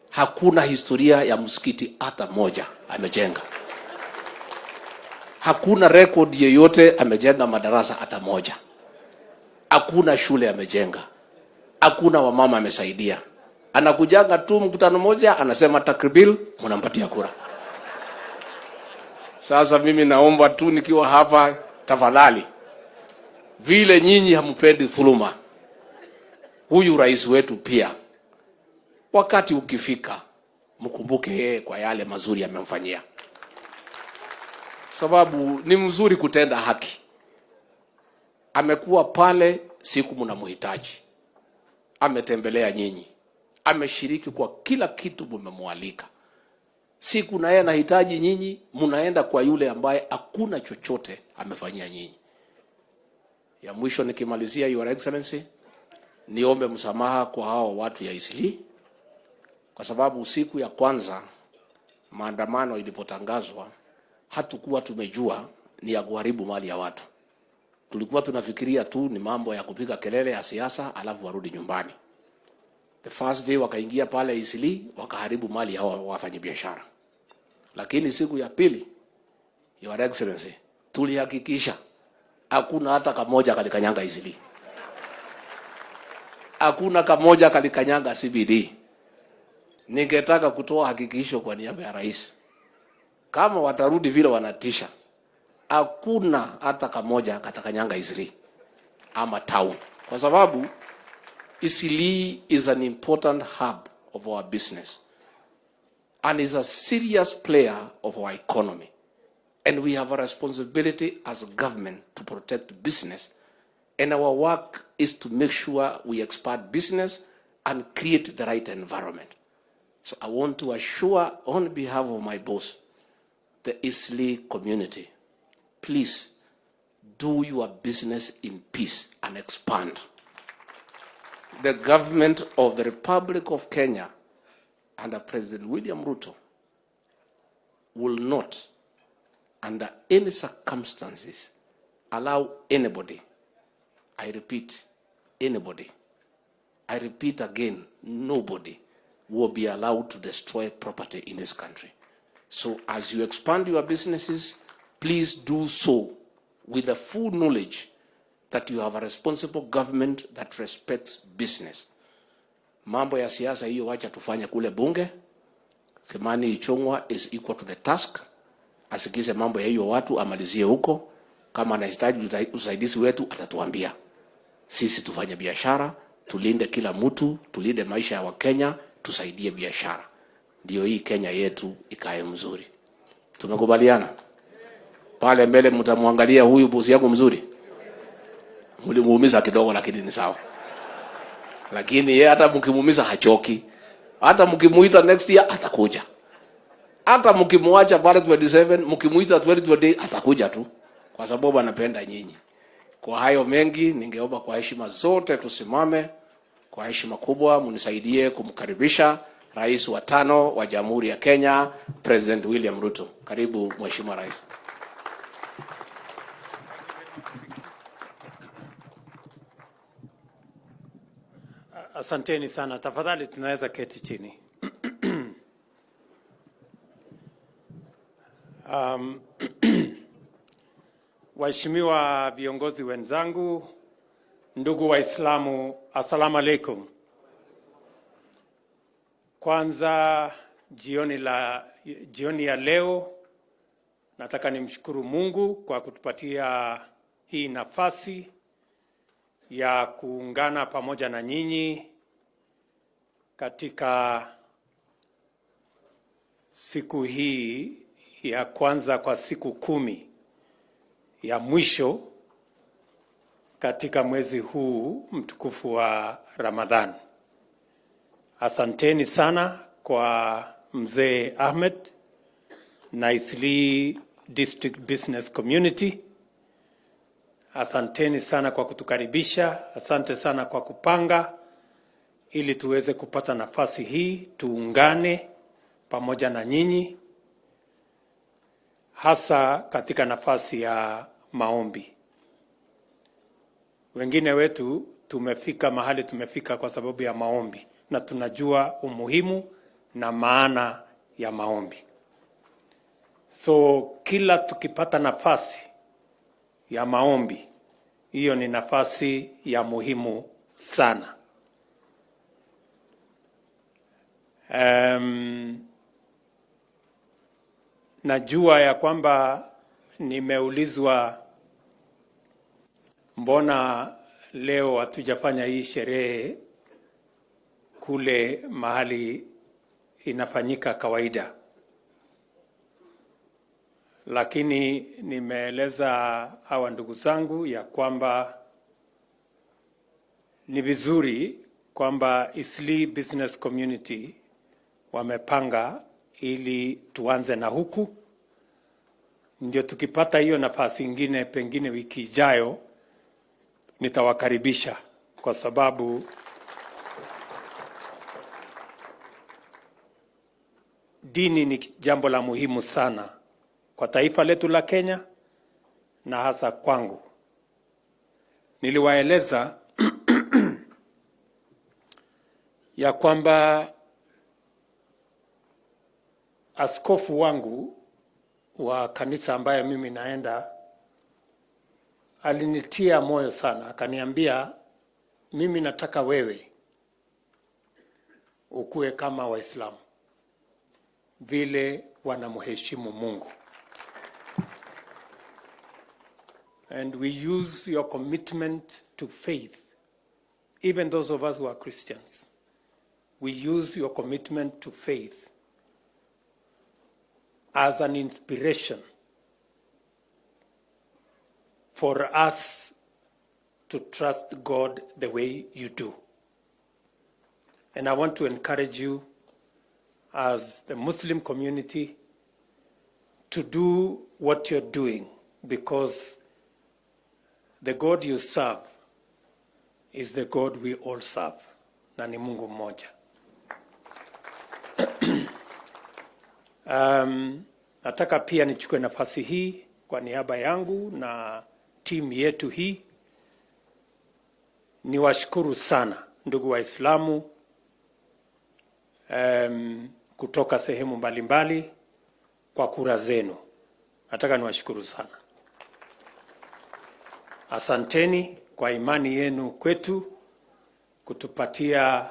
hakuna historia ya msikiti hata moja amejenga. Hakuna record yeyote amejenga madarasa hata moja. Hakuna shule amejenga. Hakuna wamama amesaidia. Anakujaga tu mkutano moja anasema takribil, mnampatia kura. Sasa mimi naomba tu nikiwa hapa, tafadhali, vile nyinyi hampendi dhuluma, huyu rais wetu pia wakati ukifika mkumbuke yeye kwa yale mazuri amemfanyia. Sababu ni mzuri kutenda haki. Amekuwa pale siku mnamhitaji. Ametembelea nyinyi. Ameshiriki kwa kila kitu mmemwalika. Siku na yeye anahitaji nyinyi, mnaenda kwa yule ambaye hakuna chochote amefanyia nyinyi. Ya mwisho nikimalizia, Your Excellency, niombe msamaha kwa hao watu ya Eastleigh, kwa sababu siku ya kwanza maandamano ilipotangazwa hatukuwa tumejua ni ya kuharibu mali ya watu. Tulikuwa tunafikiria tu ni mambo ya kupiga kelele ya siasa alafu warudi nyumbani. The first day wakaingia pale Eastleigh wakaharibu mali ya hao wafanyabiashara. Lakini siku ya pili, Your Excellency, tulihakikisha hakuna hata kamoja kalikanyanga Eastleigh. Hakuna kamoja kalikanyanga CBD. Ningetaka kutoa hakikisho kwa niaba ya rais, kama watarudi vile wanatisha, hakuna hata kamoja katakanyanga Eastleigh ama town, kwa sababu Eastleigh is an important hub of our business and is a serious player of our economy, and we have a responsibility as a government to protect business And our work is to make sure we expand business and create the right environment. So I want to assure, on behalf of my boss, the Eastleigh community, please do your business in peace and expand. The government of the Republic of Kenya under President William Ruto will not, under any circumstances, allow anybody, I repeat, anybody, I repeat again, nobody will be allowed to destroy property in this country. So as you expand your businesses, please do so with the full knowledge that you have a responsible government that respects business. Mambo ya siasa hiyo wacha tufanye kule bunge. Kimani Ichung'wa is equal to the task. Asikize mambo ya hiyo watu amalizie huko. Kama anahitaji usaidizi wetu atatuambia. Sisi tufanye biashara, tulinde kila mtu, tulinde maisha ya Wakenya, tusaidie biashara, ndio hii Kenya yetu ikae mzuri. Tumekubaliana pale mbele, mtamwangalia huyu bosi yangu mzuri, mlimuumiza kidogo, lakini ni sawa. Lakini yeye hata mkimuumiza hachoki, hata mkimuita next year atakuja, hata mkimwacha pale 27 mkimuita 2028 atakuja tu, kwa sababu anapenda nyinyi. Kwa hayo mengi, ningeomba kwa heshima zote tusimame kwa heshima kubwa, mnisaidie kumkaribisha Rais wa tano wa Jamhuri ya Kenya, President William Ruto. Karibu Mheshimiwa Rais. Asanteni sana. Tafadhali tunaweza keti chini. Waheshimiwa viongozi wenzangu, ndugu Waislamu, assalamu alaikum. Kwanza jioni ya leo nataka nimshukuru Mungu kwa kutupatia hii nafasi ya kuungana pamoja na nyinyi katika siku hii ya kwanza kwa siku 10 ya mwisho katika mwezi huu mtukufu wa Ramadhan. Asanteni sana kwa Mzee Ahmed na Eastleigh District Business Community. Asanteni sana kwa kutukaribisha, asante sana kwa kupanga ili tuweze kupata nafasi hii tuungane pamoja na nyinyi, hasa katika nafasi ya maombi. Wengine wetu tumefika mahali tumefika kwa sababu ya maombi, na tunajua umuhimu na maana ya maombi. So kila tukipata nafasi ya maombi, hiyo ni nafasi ya muhimu sana. Najua ya kwamba nimeulizwa mbona leo hatujafanya hii sherehe kule mahali inafanyika kawaida. Lakini nimeeleza hawa ndugu zangu ya kwamba ni vizuri kwamba Eastleigh Business Community wamepanga ili tuanze na huku, ndio tukipata hiyo nafasi ingine pengine wiki ijayo nitawakaribisha, kwa sababu dini ni jambo la muhimu sana kwa taifa letu la Kenya na hasa kwangu. Niliwaeleza ya kwamba askofu wangu wa kanisa ambaye mimi naenda alinitia moyo sana, akaniambia mimi nataka wewe ukue kama Waislamu vile wanamheshimu Mungu. And we use your commitment to faith, even those of us who are Christians, we use your commitment to faith as an inspiration for us to trust God the way you do. And I want to encourage you as the Muslim community to do what you're doing, because the God you serve is the God we all serve, na ni Mungu mmoja. Nataka pia nichukue nafasi hii kwa niaba yangu na timu yetu hii niwashukuru sana ndugu Waislamu kutoka sehemu mbalimbali kwa kura zenu. Nataka niwashukuru sana. Asanteni kwa imani yenu kwetu kutupatia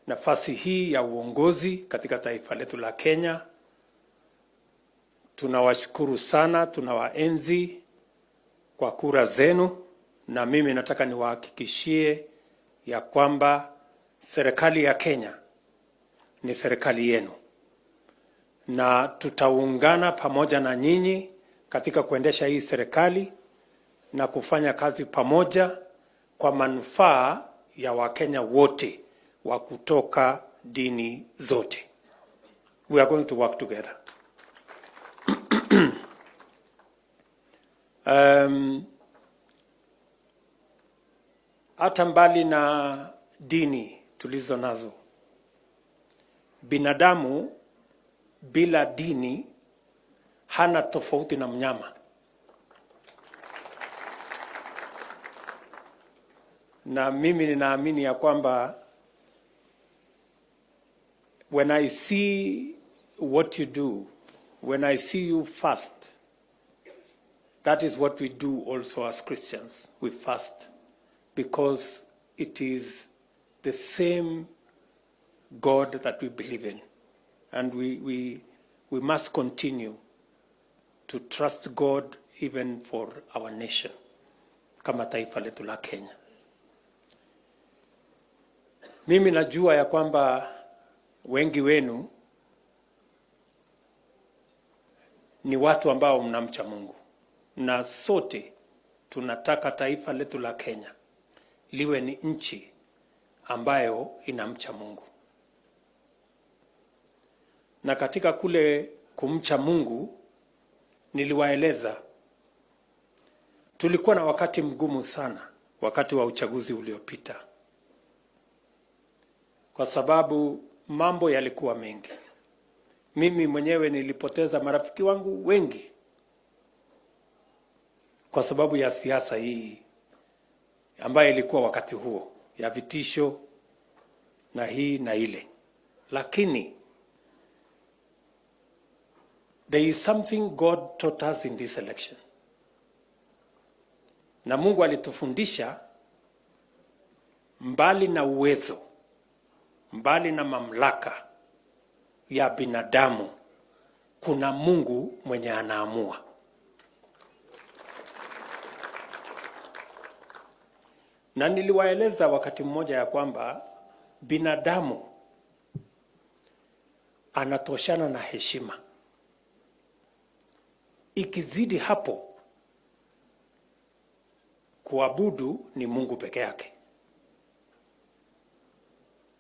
nafasi hii ya uongozi katika taifa letu la Kenya. Tunawashukuru sana, tunawaenzi kwa kura zenu, na mimi nataka niwahakikishie ya kwamba serikali ya Kenya ni serikali yenu na tutaungana pamoja na nyinyi katika kuendesha hii serikali na kufanya kazi pamoja kwa manufaa ya Wakenya wote wa kutoka dini zote. We are going to work together. Hata mbali na dini tulizo nazo, binadamu bila dini hana tofauti na mnyama. Na mimi ninaamini ya kwamba when I see what you do, when I see you fast, that is what we do also as Christians. We fast because it is the same God that we believe in. And we must continue to trust God even for our nation, kama taifa letu la Kenya. Mimi najua ya kwamba wengi wenu ni watu ambao mnamcha Mungu, na sote tunataka taifa letu la Kenya liwe ni nchi ambayo inamcha Mungu. Na katika kule kumcha Mungu, niliwaeleza tulikuwa na wakati mgumu sana wakati wa uchaguzi uliopita, kwa sababu mambo yalikuwa mengi. Mimi mwenyewe nilipoteza marafiki wangu wengi kwa sababu ya siasa hii ambayo ilikuwa wakati huo ya vitisho na hii na ile. Lakini there is something God taught us in this election. Na Mungu alitufundisha mbali na uwezo, mbali na mamlaka ya binadamu, kuna Mungu mwenye anaamua. Na niliwaeleza wakati mmoja ya kwamba binadamu anatoshana na heshima. Ikizidi hapo, kuabudu ni Mungu peke yake.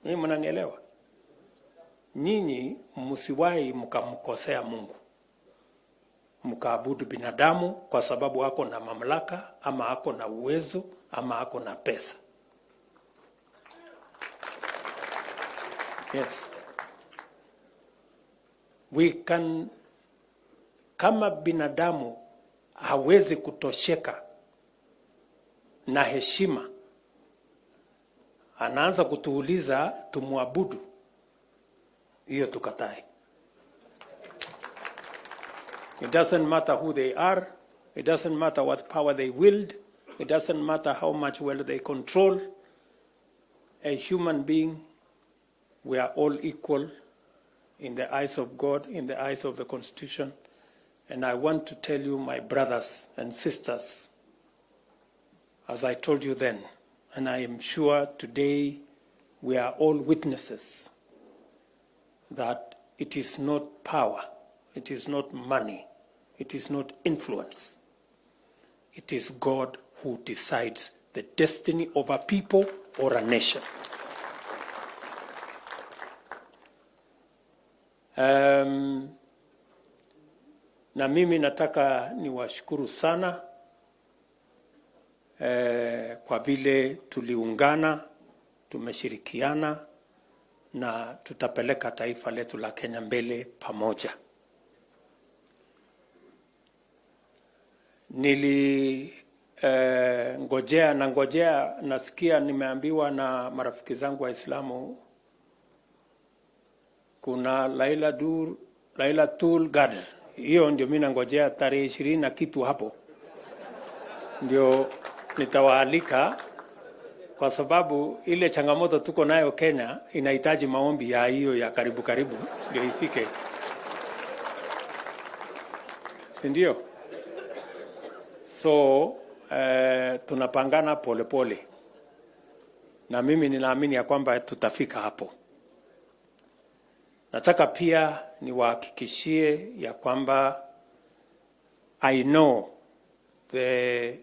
Nyinyi mnanielewa? Nyinyi msiwahi mkamkosea Mungu, mkaabudu binadamu kwa sababu ako na mamlaka ama ako na uwezo ama ako na pesa. Yes. We can, kama binadamu hawezi kutosheka na heshima, anaanza kutuuliza tumuabudu, hiyo tukatae. It doesn't matter who they are, it doesn't matter what power they wield, it doesn't matter how much wealth they control. A human being, we are all equal in the eyes of God, in the eyes of the Constitution. And I want to tell you, my brothers and sisters, as I told you then, and I am sure today we are all witnesses that it is not power, it is not money, it is not influence. It is God who decides the destiny of a people or a nation. Na mimi nataka niwashukuru sana kwa vile tuliungana, tumeshirikiana na tutapeleka taifa letu la Kenya mbele pamoja. Nili ngojea na ngojea, nasikia nimeambiwa na marafiki zangu Waislamu kuna Lailatul Qadr. Hiyo ndio mimi nangojea tarehe 20 na kitu hapo ndio nitawaalika, kwa sababu ile changamoto tuko nayo Kenya inahitaji maombi ya hiyo ya karibu karibu ndio ifike, si ndio? So tunapangana polepole pole, na mimi ninaamini ya kwamba tutafika hapo. Nataka pia niwahakikishie ya kwamba I know the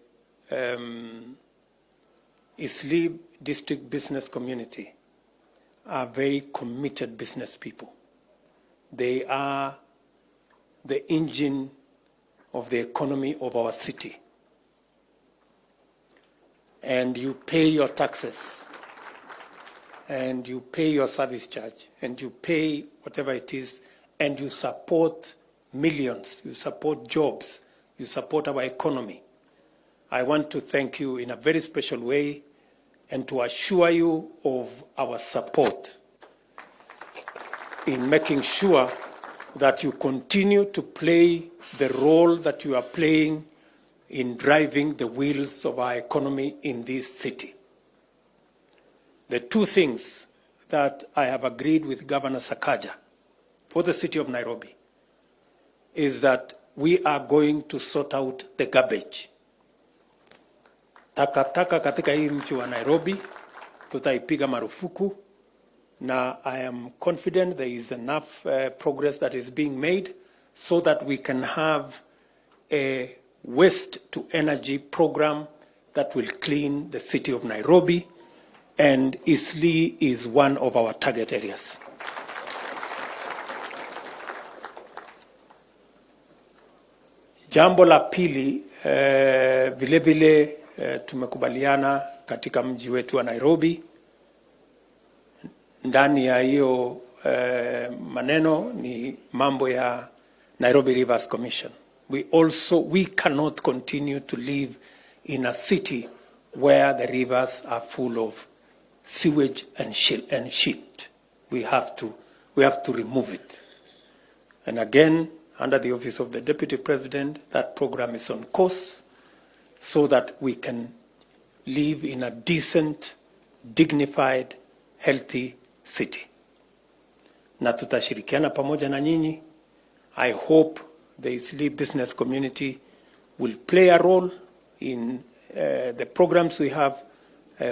Eastleigh District business community are very committed business people. They are the engine of the economy of our city. And you pay your taxes, and you pay your service charge, and you pay whatever it is, and you support millions, you support jobs, you support our economy. I want to thank you in a very special way and to assure you of our support in making sure that you continue to play the role that you are playing in driving the wheels of our economy in this city. The two things that I have agreed with Governor Sakaja for the city of Nairobi is that we are going to sort out the garbage. Takataka katika hii mji wa Nairobi tutaipiga marufuku, na I am confident there is enough progress that is being made so that we can have a waste to energy program that will clean the city of Nairobi, and Eastleigh is one of our target areas. Jambo la pili, vile vile tumekubaliana katika mji wetu wa Nairobi. Ndani ya hiyo maneno ni mambo ya Nairobi Rivers Commission. We cannot continue to live in a city where the rivers are full of sewage and shit. We have to remove it. And again, under the office of the Deputy President, that program is on course so that we can live in a decent, dignified, healthy city. Na tutashirikiana pamoja na nyinyi. I hope the Eastleigh business community will play a role in the programs we have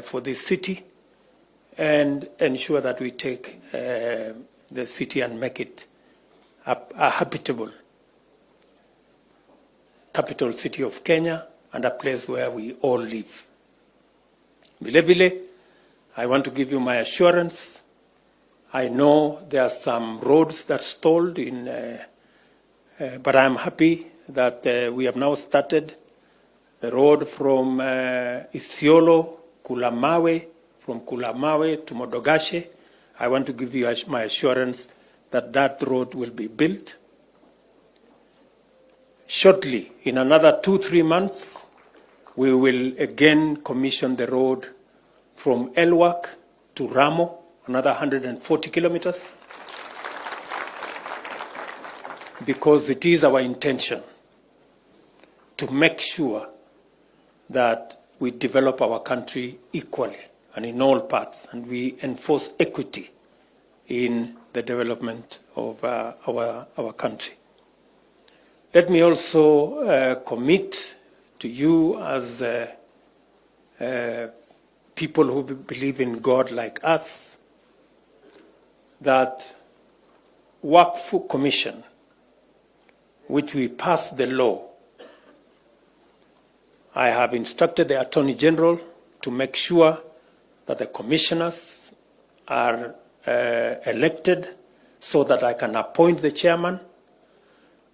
for this city and ensure that we take the city and make it a habitable capital city of Kenya and a place where we all live. Vile vile, I want to give you my assurance. I know there are some roads that stalled in, but I'm happy that we have now started the road from Isiolo, Kulamawe, from Kulamawe to Modogashe. I want to give you my assurance that that road will be built. Shortly, in another 2-3 months, we will again commission the road from Elwak to Ramo, another 140 kilometers, because it is our intention to make sure that we develop our country equally and in all parts, and we enforce equity in the development of our country. Let me also commit to you as people who believe in God like us, that Wakfu Commission, which we passed the law, I have instructed the Attorney General to make sure that the commissioners are elected so that I can appoint the chairman,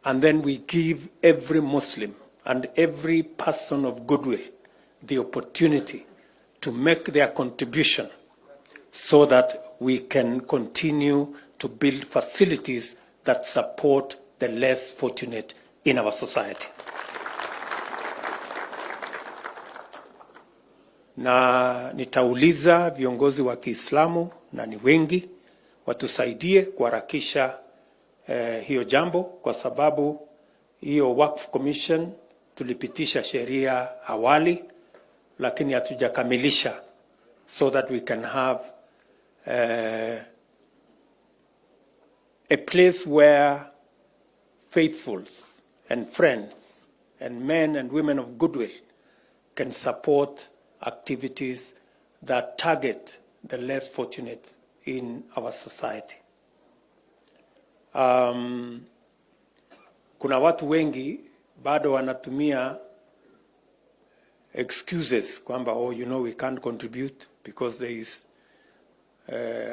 and then we give every Muslim and every person of goodwill the opportunity to make their contribution so that we can continue to build facilities that support the less fortunate in our society. Na nitauliza viongozi wa Kiislamu, na ni wengi, watusaidie kuharakisha hiyo jambo, kwa sababu hiyo Waqf Commission tulipitisha sheria awali, lakini hatujakamilisha so that we can have a place where faithfuls and friends and men and women of goodwill can support activities that target the less fortunate in our society. Kuna watu wengi bado wanatumia excuses kwamba, oh, we can't contribute because there is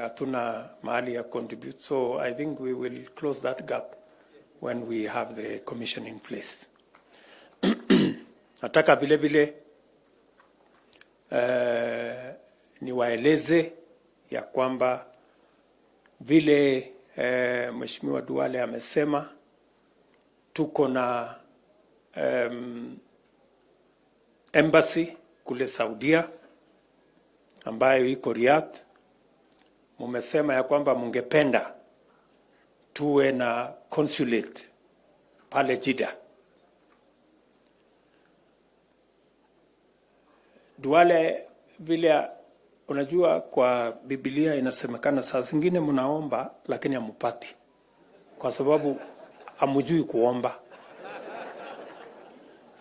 hatuna mahali ya contribute. So I think we will close that gap when we have the commission in place. Nataka vile vile niwaeleze ya kwamba vile Mheshimiwa Duale amesema, tuko na embassy kule Saudia ambayo iko Riyadh. Mumesema ya kwamba mungependa tuwe na consulate pale Jeddah. Duale, vile unajua kwa Biblia inasemekana saa zingine mnaomba lakini hamupati kwa sababu hamujui kuomba.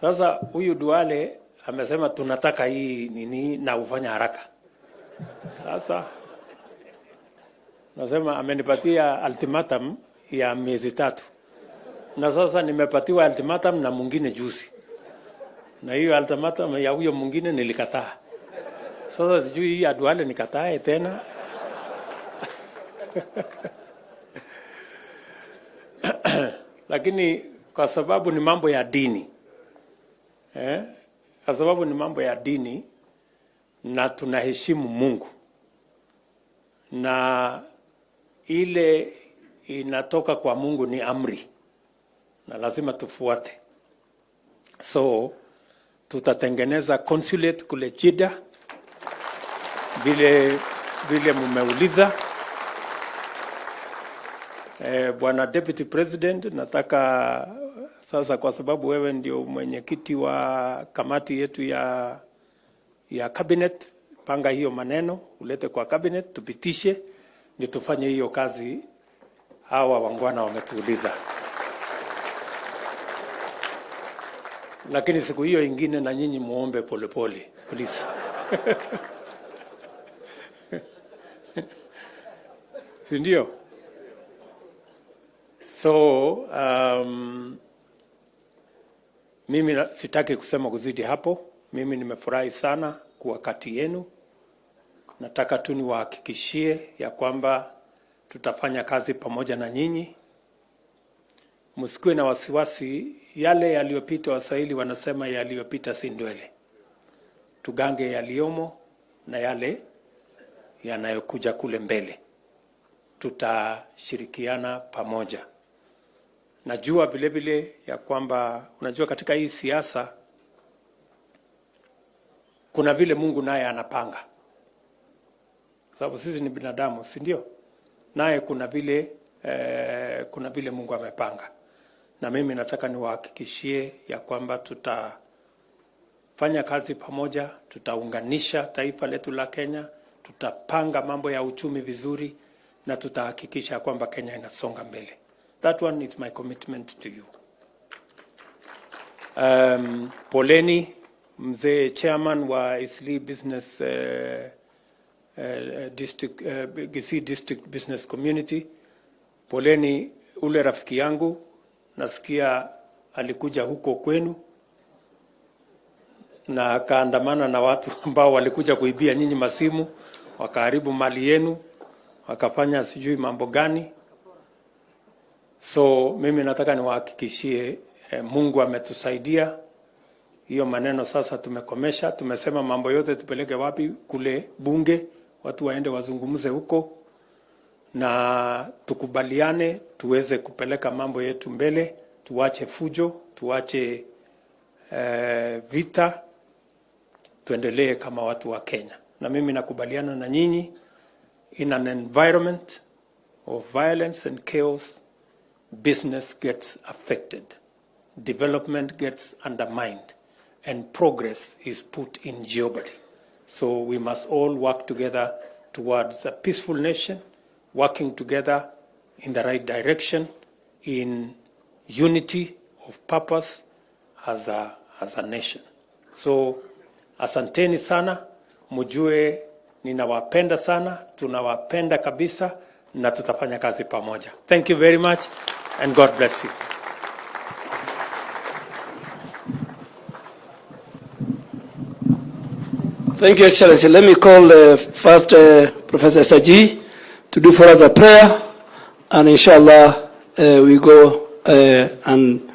Sasa huyu Duale amesema tunataka hii nini na ufanya haraka. Sasa nasema amenipatia ultimatum ya miezi 3, na sasa nimepatiwa ultimatum na mwingine juzi, na hiyo ultimatum ya huyo mwingine nilikataa. Sasa sijui hii ya Duale nikatae tena. Lakini kwa sababu ni mambo ya dini, kwa sababu ni mambo ya dini na tunaheshimu Mungu, na ile inatoka kwa Mungu ni amri na lazima tufuate. So tutatengeneza consulate kule Jeddah vile mumeuliza. Bwana Deputy President, nataka sasa, kwa sababu wewe ndio mwenyekiti wa kamati yetu ya cabinet, panga hiyo maneno ulete kwa cabinet tupitishe, ndio tufanye hiyo kazi hawa wangwana wametuuliza. Lakini siku hiyo ingine na nyinyi muombe polepole, please. Si ndio? So mimi sitaki kusema kuzidi hapo. Mimi nimefurahi sana kuwa kati yenu. Nataka tu niwahakikishie ya kwamba tutafanya kazi pamoja na nyinyi. Msikuwe na wasiwasi, yale yaliyopita, Waswahili wanasema yaliyopita si ndwele. Tugange yaliyomo na yale yanayokuja kule mbele. Tutashirikiana pamoja. Najua vile vile ya kwamba unajua katika hii siasa kuna vile Mungu naye anapanga. Sababu sisi ni binadamu, si ndio? Naye kuna vile Mungu amepanga. Na mimi nataka niwahakikishie ya kwamba tutafanya kazi pamoja, tutaunganisha taifa letu la Kenya, tutapanga mambo ya uchumi vizuri na tutahakikisha kwamba Kenya inasonga mbele. That one is my commitment to you. Poleni mzee chairman wa Eastleigh Business District, Kisii District Business Community. Poleni ule rafiki yangu, nasikia alikuja huko kwenu na akaandamana na watu ambao walikuja kuibia nyinyi masimu, wakaharibu mali yenu, wakafanya sijui mambo gani. So mimi nataka niwahakikishie Mungu ametusaidia. Hiyo maneno sasa tumekomesha. Tumesema mambo yote tupeleke wapi? Kule bunge, watu waende wazungumze huko na tukubaliane, tuweze kupeleka mambo yetu mbele, tuache fujo, tuache vita, tuendelee kama watu wa Kenya. Na mimi nakubaliana na nyinyi, in an environment of violence and chaos, business gets affected, development gets undermined, and progress is put in jeopardy. So we must all work together towards a peaceful nation, working together in the right direction, in unity of purpose as a nation. So asanteni sana, mujue ninawapenda sana, tunawapenda kabisa na tutafanya kazi pamoja. Thank you very much and God bless you. Thank you, Excellency. Let me call first Professor Saji to do for us a prayer, and inshallah we go and